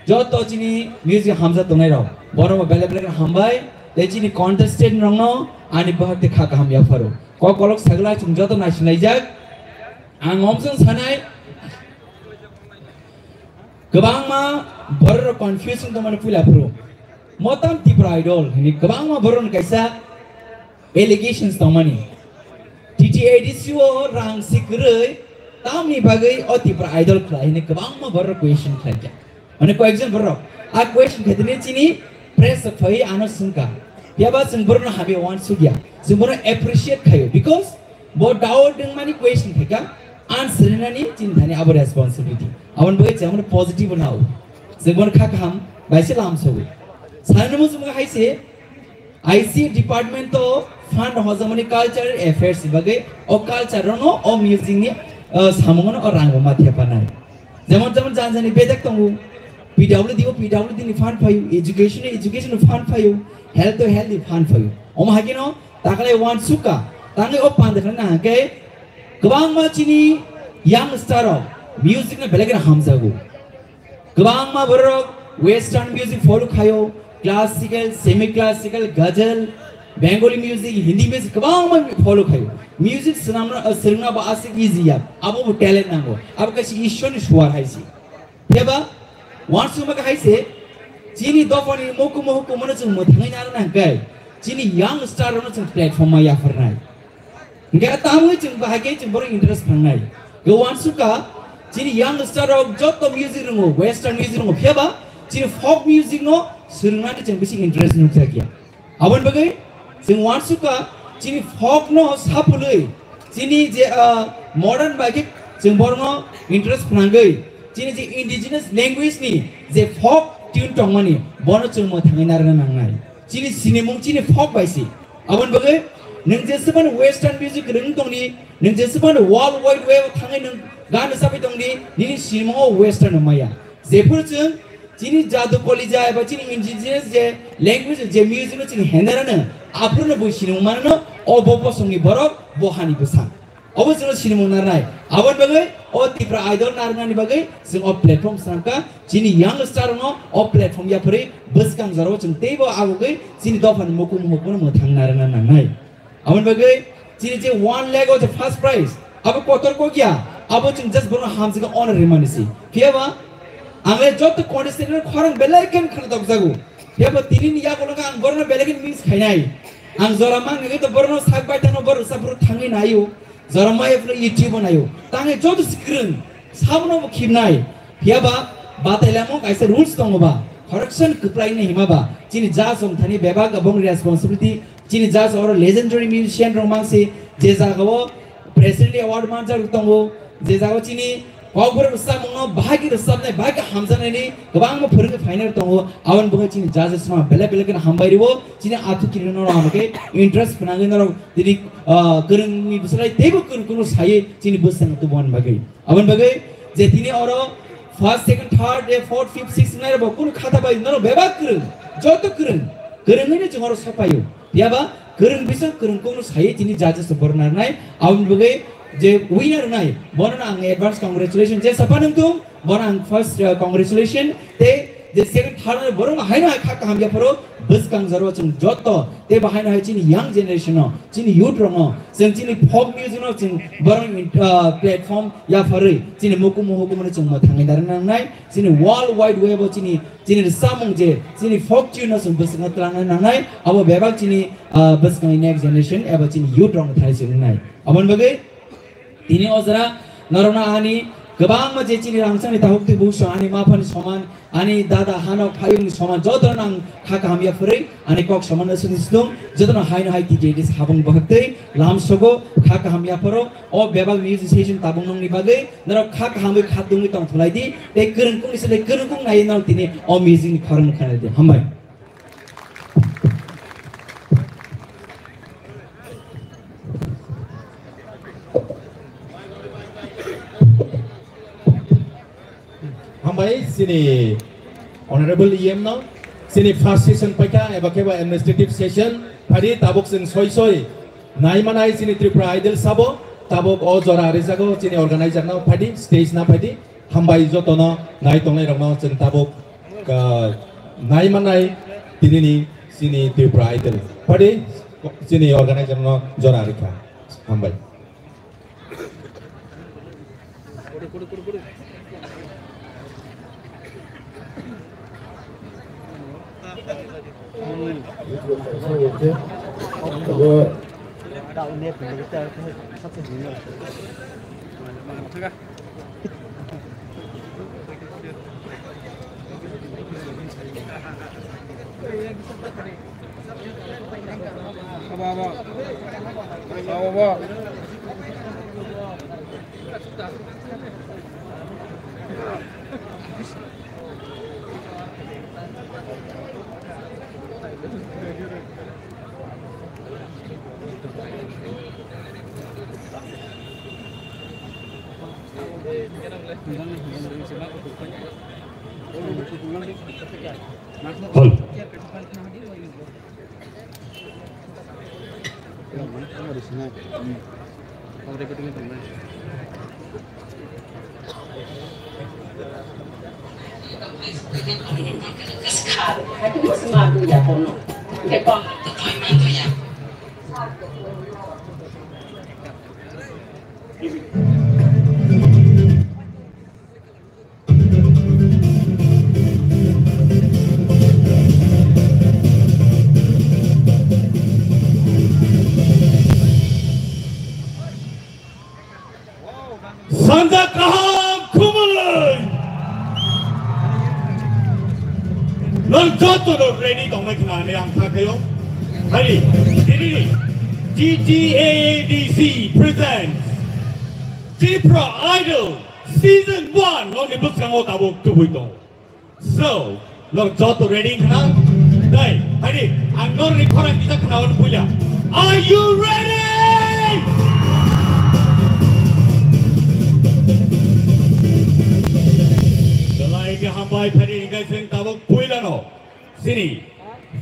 joto chini music hamjak tongnai rok, borok bo belai belai kheno hambai. Tei chini contestant rokno ani bahak tei kha kaham yapharo. Kok kolok sagla chwng joto naisinglaijak. Ang omsong sanai, kwbangma borok rok confusion tongmani puila phuru. Motam Tipra Idol hini kwbangma borok rok kaisa allegations tongmani. T T A D C o rang si kwrwi tamni bagwi o Tipra Idol khlai hini kwbangma borok rok question khlaijak. Mane koyekjon borok a question khaitini chini press phai ano sungka. Yaba chwng borokno hamya uansukya. Chwng borokno appreciate khaio because bo doubt dwngmani question khaika answer rinani chini thani abo responsibility. Aboni bagwi chwng abono positive nao. Chwng bono kha kaham bai se lam sawi. Sanani muchungo hai se I C department o fund hojamani cultural affairs ni bagwi o culture no o music ni, uh, samungo no o rang bo ma thepanai. Jemon jemon jani jani bedek tongo. P W D o P W D ni fund phaio, education o education ni fund phaio, health o health ni fund phaio. Omo hai kheno takhwlai wansukha, tangwi o panda khlai na hwnkhe kwbangma chini young star rok music no belai kheno hamjago. Kwbangma borok western music follow khaio, classical, semi classical, ghazal, Bengali music, Hindi music kwbangma follow khaio. Music swnamna, uh, swrwngna bo aswk easy ya, abo bo talent nango, abo kaisa Ishwar ni suar hai se. Phiya ba wansukma khe hai se, chini dophani mukumu hukumu no chwng mwthangwi narwkna hwnkhe chini young star rok no chwng platform ma yapharnai. Hingke tamwi chwng bahai khe chwng borok interest phangnai. Khe wansukha chini young star rok joto music rongo, western music rongo, phiya ba chini folk music no swrwngnani chwng bisi interest nukjakya. Aboni bagwi chwng wansukha chini folk no sapulwi chini je, ah, modern bai khe chwng borokno interest phnangwi chini je indigenous language ni je folk tune tongmani bono chwng mwthangwi narwkna nangnai. Chini sinimung chini folk bai si. Aboni bagwi nwng jeswkmani western music kwrwng tongni, nwng jeswkmani world wide web thangwi nwng gan rwchapwi tongni, nini sinimungo western wngmaya. Jephuru chwng chini jadu kolija eba chini indigenous je language je music no chini henderano, aphuru no bo sinimung manano, o bo bosongni borok, bo hani bwsa. Obo chwngno sinimung narnai. Aboni bagwi o Tipra Idol narwknani bagwi chwng o platform swnamkha. Chini young star no o platform yapharwi bwskang jorao chwng teibo agogwi chini dophani mukumu hukumu mwthang narwkna nangnai. Aboni bagwi chini je one lakh o je first prize, abo kotor kokya, abo chwng just bono hamjwkhe honor rimani si. Phiya ba ang le joto contestant no khorang belai khe khna dokjago. Phiya ba tini ni yagulo ang borno belai khe miss khainai. Ang jora mang ngai to borno sak bai thangno bor sa bor thangwi naio. Jora maya phano YouTube o naio. Tangwi joto se kwrwng, sabono bo khibnai. Phiya ba, batailamo kaisa rules tongo ba. Correction kwplai ni hima ba. Chini judge wng thani bebak abong responsibility. Chini judge oro legendary musician rok mangsi, je jaga o President Award manjak tongo, je jaga o chini Kokborok rwchapmungno bahai khe rwchapnai, bahai khe hamjaknaini kwbangma phwrwngwi phainai tongo. Aboni bagwi chini judges no belai belai kheno hambai rwo. Chini athukirirokno norok hamkhe interest phnangwi norok tini, ah, kwrwngni bwswlai teibo kwrwng kwrwng saywi chini bwskango tubumani bagwi. Aboni bagwi je tini oro first, second, third, eh, fourth, fifth, sixth wngnai rokbo kunu khata bai norok bebak kwrwng, joto kwrwng, kwrwngwino chwng oro sok phaio. Phiya ba kwrwng bising kwrwng kokno saywi chini judges rok borok narwknai. Aboni bagwi je winner wngnai, bono ang advance congratulation. Je sapa nung tung, bono ang first, uh, congratulation. Tei je second, third wngnai, borok haino hai kha kaham yapharo bwskang jaro chwng joto. Tei bo haino hai chini young generation no, chini youth rok no, chwng chini folk music no chwng borok, uh, platform yapharwi chini mukumu hukumu no chwng mwthangwi narwkna nangnai. Chini world wide web o chini, chini rwchapmung je, chini folk tune no chwng bwskango twlangna nangnai, abo bebak chini, ah, bwskangni next generation eba chini youth rokno thai se wngnai. Aboni bagwi tini o jora norokno ani kwbangma je chini rangchakni tabuk twi bukso ani maphani soman, ani dada hanok phayungni soman jotono ang kha kaham yaphurwi ani kok soman aswk situng jotono haino hai titi sabung bwkhaktwi lamsogo kha kaham yapharo o bebak music session tabuk nongni bagwi. Norok kha kahamwi kha dungwi tong thulai di, tei kwrwngkung ni sile kwrwngkung nai norok tini o music ni khorang khanai di. Hambai. Hambai, chini Honorable E M no, chini first session paikha, eba khe ba administrative session, phadi tabuk chwng soi soi nai manai chini Tripura Idol sabo, tabuk o jora rijago chini organizer no, phadi stage na phadi. Hambai jotono nai tongnai rokno chwng tabuk, ah, nai manai tinini chini Tripura Idol. Padi chini organizer no jora rikha. Hambai. Hol. Sanja kaham khumui. Nang joto no ready tongnai khna ani ang sakhayo. Hari, dini T T A A D C presents Tripura Idol Season one nokni bwskango tabuk tubui tong. So, nang joto ready khna? Dai, hari, ang norni khorang kisa khna hwn puila. Are you ready? Belai ke hambai phari hingkai sing tabuk puila no. Sini,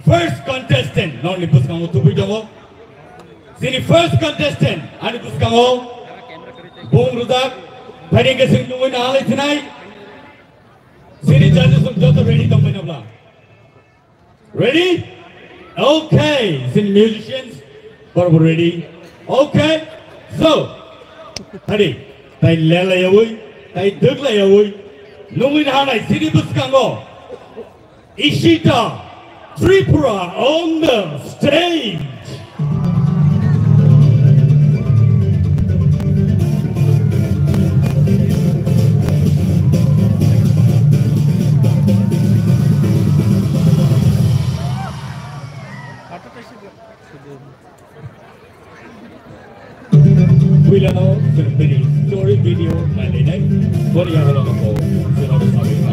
first contestant, nokni bwskango tubui tongo. Sini first contestant, ani bwskango, bung rujak, phari hingkai sing nungui na halai sinai. Sini judges rok joto ready tongbai nabla. Ready? Okay, sini musicians borbo ready. Okay, so, hari, tai lelai yawi, tai dwklai yawi, nungui na halai sini bwskango. Ishita Tripura on the stage. Puilano chwng bini story video nailainai, boni yagulo bo chwng sabai kha.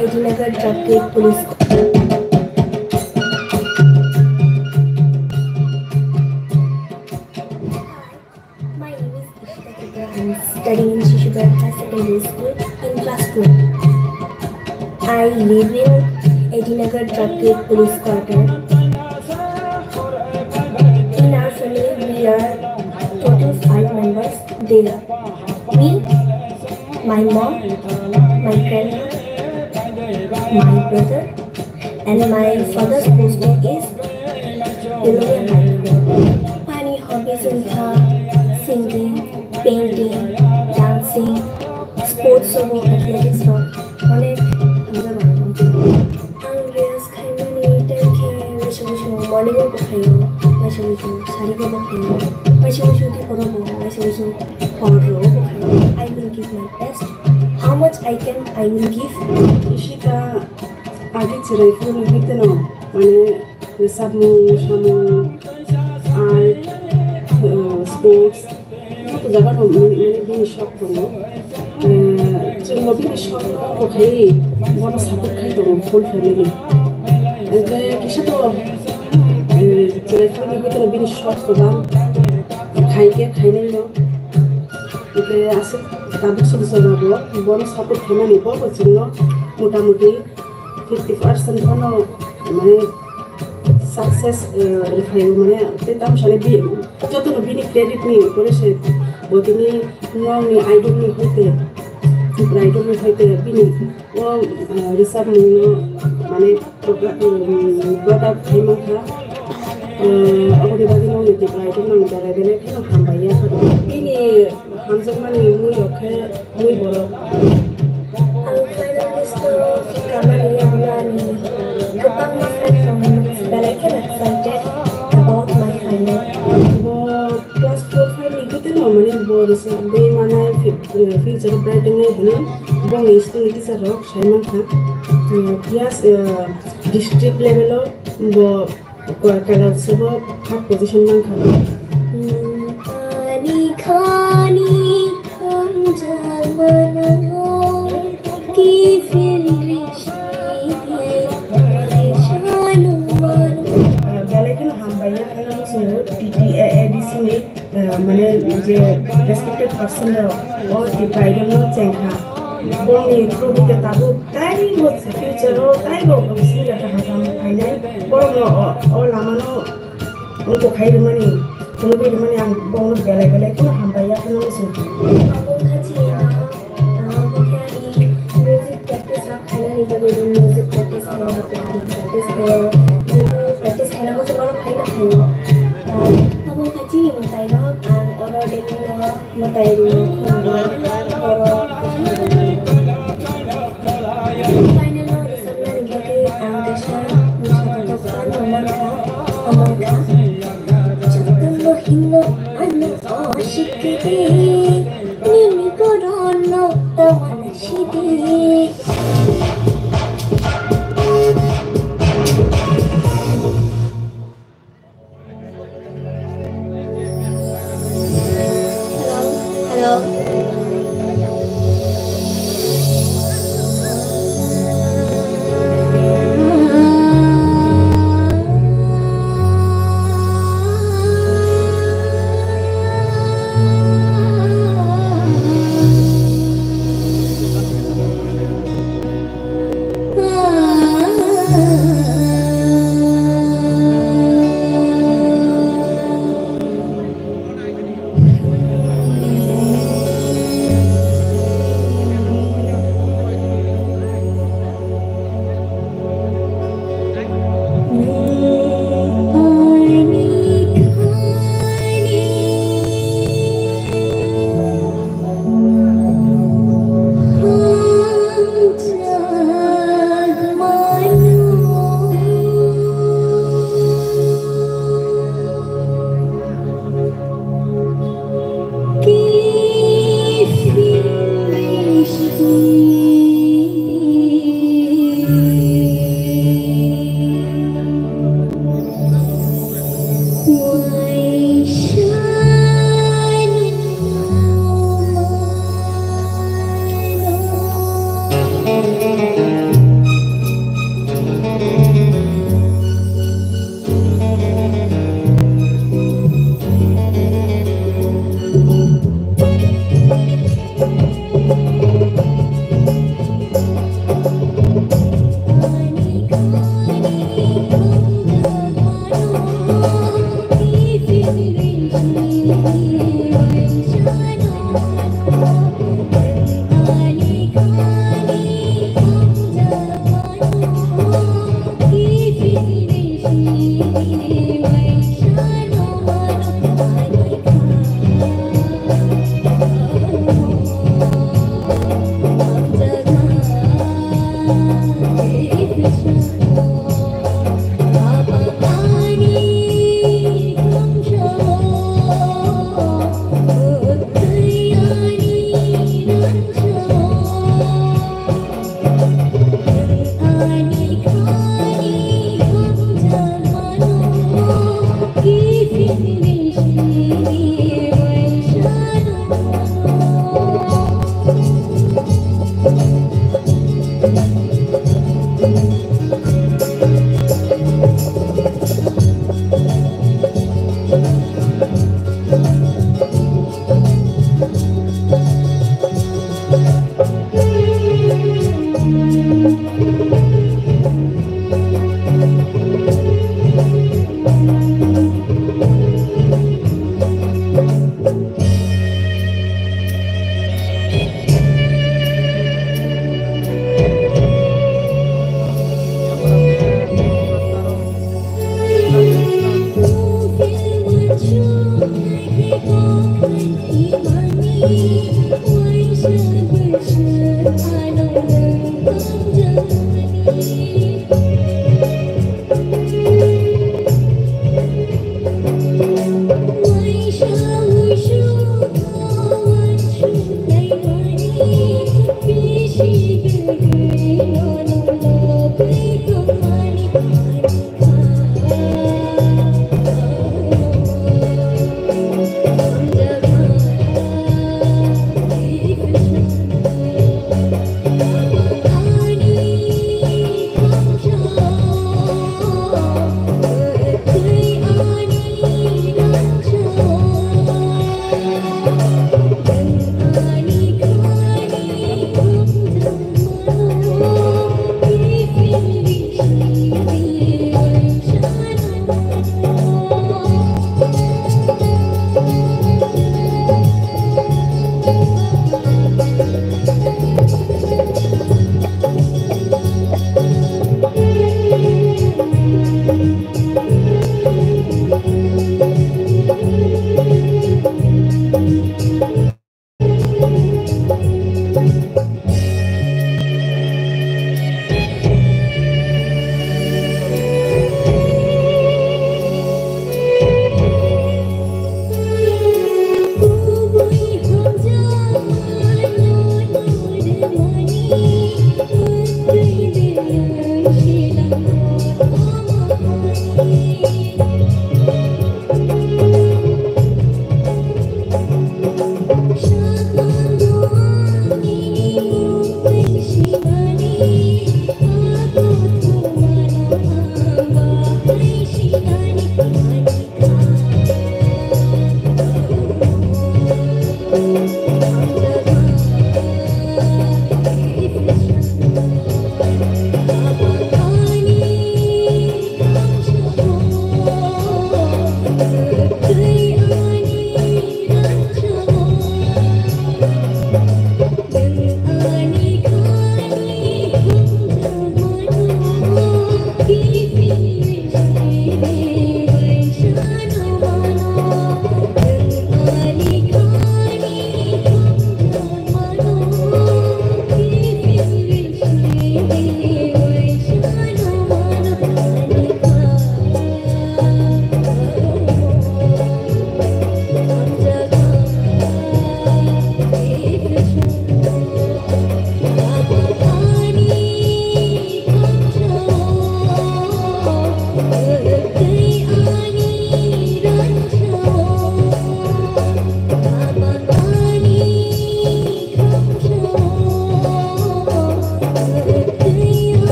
Edinagar Traffic Police. My name is Ishita Tripura. I'm studying in Shishugarh Higher Secondary School in class twelve. I live in Edinagar Traffic Police Quarter. In our family, we are total five members. They are me, my mom, my grandma, my brother, and my father's posting is Belonia High. Ani hobbies wngkha singing, painting, dancing, sports rok, athletics rok, onek hamjak rok. Ang reels khaimani time khe waisa waisa morning o bo khaio, waisa waisa sari o bo khaio, waisa waisa dipor o bo, waisa waisa hor o bo khaio. I will give my best. How much I can, I will give. Ishita agi chwrai phuru ni hwnkhe no, mane, rwchapmung, samung, art, uh, sports, joto jaga no mane, mane bini shok tongo. Eh, chwngbo bini shokno kwthaiwi bono support khai tongo full family. Hwnkhe kisa to, eh, chwrai phuru ni hwnkhe bini shok kwbang, khai khe khainai no. Hwnkhe aswk tabuk swk jora bo bono support khaimani bo bo chwngno mota moti fifty percent phano mane success, eh, rwphaio mane tei tamo sani bi-, jotono bini credit ni upore se bo tini nongni idol ni hoite, Tripura Idol ni hoite bini o, eh, rwchapmungno mane progra-, um, brought up khai mankha. Eh, aboni bagwi nongni Tripura Idol nang belai belai kheno hambai ya. Bini hamjakmani mui rok khe mui borok. Ang finalist o kamani yago ani kwbangma friends rok belai kheno excited about my final. Bo class four five ni gitino mani bo rwchapwi manai fi-, eh, future bright wngnai hwnwi bongni school ni teacher rok sai mankha. Yes, uh, district level o bo Kalachabo third position mankha. Ani khani khamjak mano, ki film rishide, rishanu mano. Belai kheno hambai ya, ano chwng T T A A D C ni, eh, mane je respected person rok o Tipra Idol no chengkha. Bongni kobita tabuk taibo future o taibo bwswk kaham kaham phainai. Borokno o, o lamano wngkok khai rwmani, phunugwi rwmani ang bono belai belai kheno hambai ya phano muchung. Abo kha chini, ah, abo khe ani music practice rok khainani bagwi music practice khaio, practice khaio. Practice khaina muchung oro khaina khaio. Ah, abo kha chini mwtai rok, ang oro daily no mwtai rok, oro. Final o rwchapnani bagwi ang kaisa mosa kotor fan rok mankha, o mankha. Jotono hino ano o sikiri, nini gorono tawana sidi. Hello. Hello.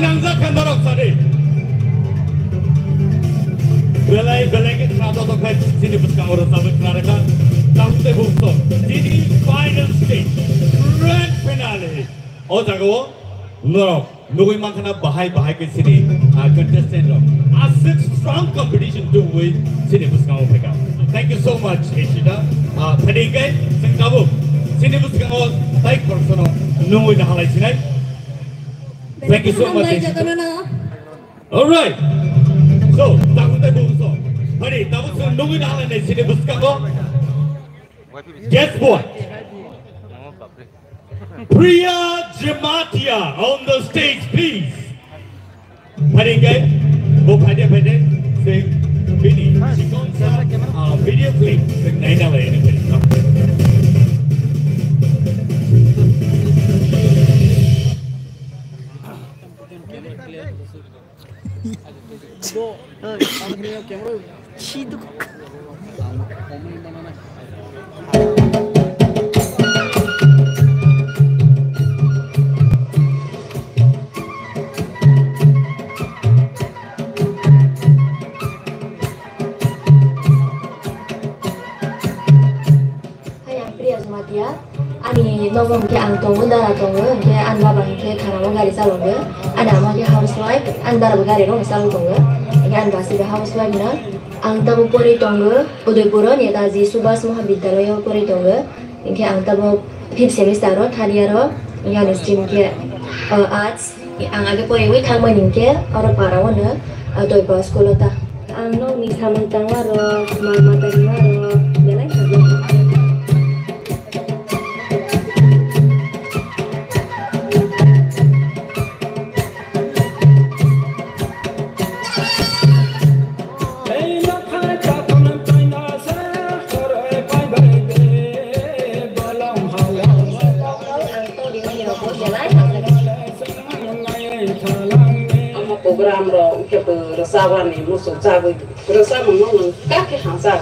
Nangjak kha norok sadi. Belai belai khe khna joto khai chini bwskango rwchabwi khna rwkha. Tabuk tei bukto. Chini final stage, grand finale. O jagao norok nugwi mankha na bahai bahai khe chini, ah, contestant rok. Aswk strong competition tubui chini bwskango phaikha. Thank you so much, Ishita. Ah, phadi khe chwng tabuk chini bwskango tai khoroksa no nungwi nahalai sinai. Thank you so much, Ishita. All right. So, tabuk tei bukto. Phadi, tabuk chwng nungwi nahalai nai chini bwskango. Guess what? Priya Jamatia on the stage, please. Phadi khe, bo phadi phadi, sing bini, sikon sa, ah, video clip, sing naina lai ni phadi. Hai, ang Priya Jamatia. Ani nogo hwnkhe ang tongo, dara tongo, hwnkhe ani baba hwnkhe thanao gari chalokgo. Ani ama hwnkhe housewife, ani darabo gari rokno chalok tongo. Hwnkhe ani basi bo housewife no. Ang tabuk porwi tongo Udaipuro Netaji Subhas Mahavidyalaya o porwi tongo. Hwnkhe ang tabuk fifth semester o, third year o, hwnkhe ani stream khe, uh, arts. Ang age poraiwi thangmani hinkhe oro para o no, ah, Doiba school o ta. Ang nokni samung tangmarok, mal mata ringmarok belai hamjak. Ang tongrimani rokbo belai hamjak. Omo program rok hwnkhe bo rwchabani muchung chagwi rwchabmung nokno kha khe hamjak.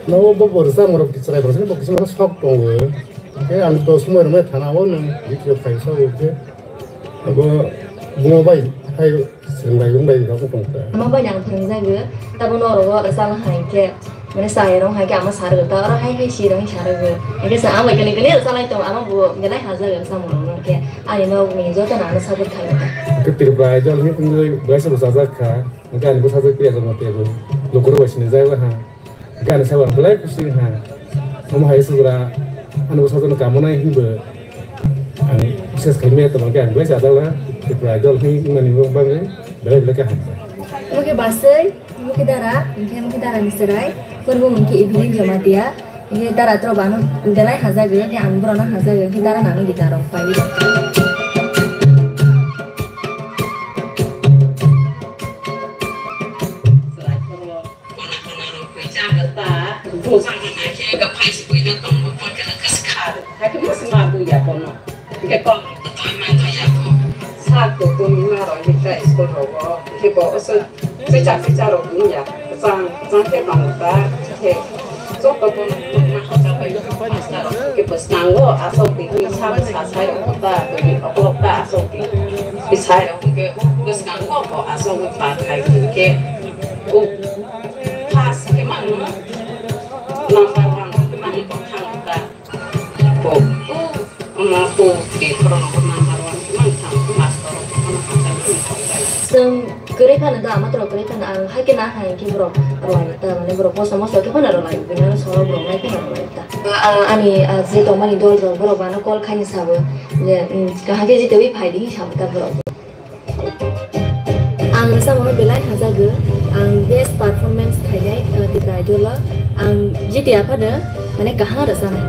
Nogo bo bo rwchabmung rok chwrai rok sini bo kisa sok tongo. Hwnkhe ang to somoi rwmai thana o nwng video khaisa o hwnkhe abo bumo bai hai swrwng bai wng bai rok tong kha. Ama bai ang phwrwngjago, tabuk norok o rwchapna hai khe. Mane chayarok hai khe ama sarwgo ta, oro hai hai sirok sarwgo. Hingke sa ang bai kene kene salai tongo, ama bo belai hajago samungrokno, hingke ani nokni jotono ano support khaio ta. Hingke Tripura Idol hingke tini belai se bwsajak kha, hingke ani bwsajak Priya Jamatia bo lukurok bai sinijak ha. Hingke ani sabo ang belai kusi ha. Omo hai sugra ani bwsajakno kamonai hingbo ang ses khaimaya tongma khe ang belai chajakna Tripura Idol hingmani bagwi belai belai khe hamjak. Omo khe basai. Mukhe dara, hingke mukhe dara ni chwrai, purbo mukhe Evelyn Jamatia, hingke dara tro bano belai hajago, hingke ang borok no hajago, hingke dara nang gita rok pai. Hakhe mas ma bu ya kono. Hingke kok. Sa kutung ma rok hingke school rogo. Hingke bo oso chicha chicha rok wngya. Chang chang khe bang ta. Hingke joto bono ma hacha bai. Hingke bwskango asok di hini sa sa sai rok ta. Twi oklok ta asok di. Bisai rok hingke bwskango bo asok wi pa khai hingke. O pass khe mangno. Number one khe mangno thang ta. Ko, ko, ama ko, ke, khoroknwi ko number one khe mang thang, ko master rok bono hamjakmani thang jai. Chwng kwrwi phano da, ama toro kwrwi phano ang hai khe na hai khe borok rwlai ta, mane borok moso moso khe phano rwlai, bini ano soro borok nai phano rwlai ta. Ah, ani, ah, je tongmani dol rok borok bo ano call khaini sabo je, um, kaham khe jitwi phai di hinwi sabo ta borok. Ang rwchapmano belai hajago, ang best performance khainai, uh, Tripura Idol o. Ang jiti aphano mane kaham rwchanai.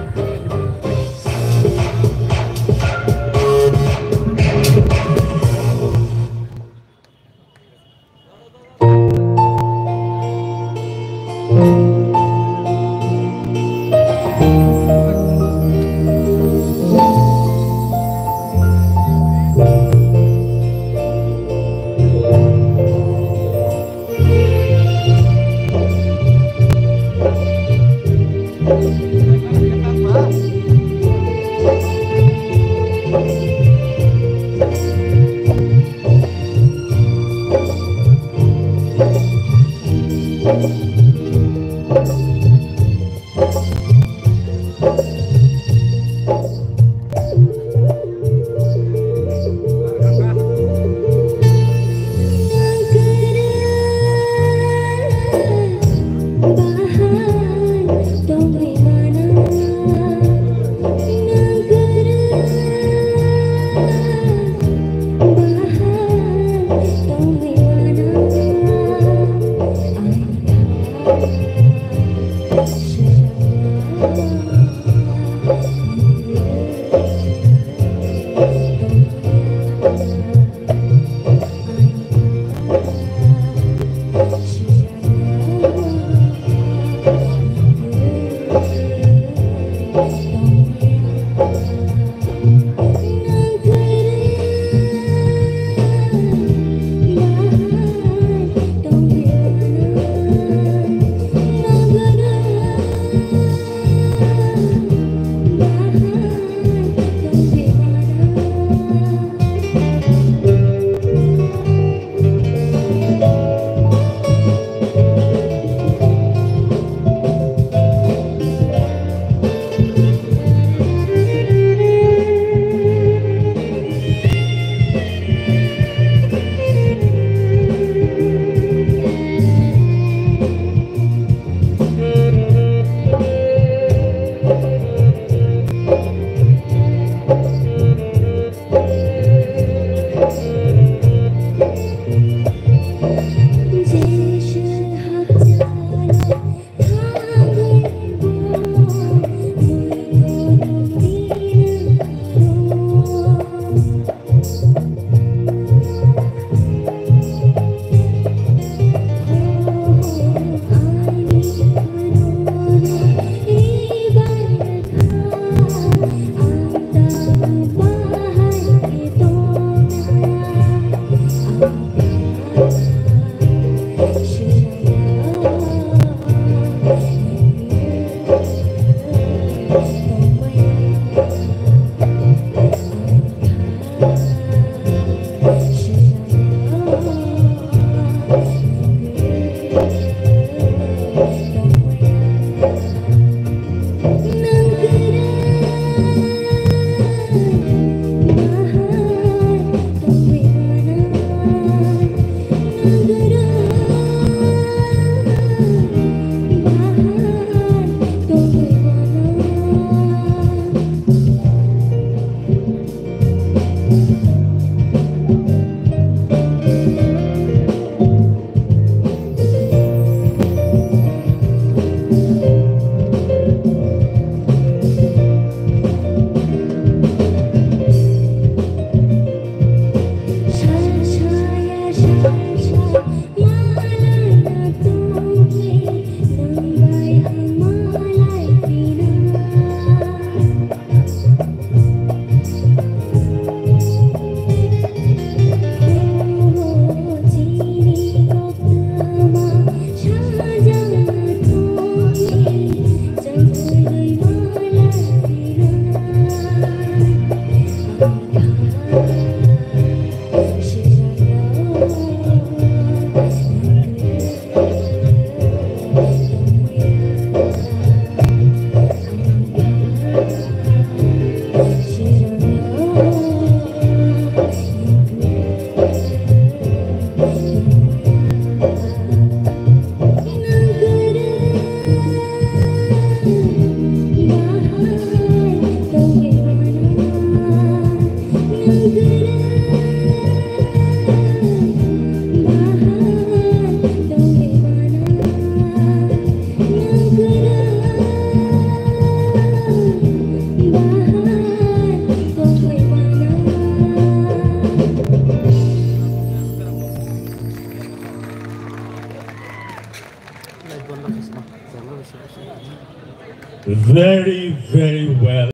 Very, very well.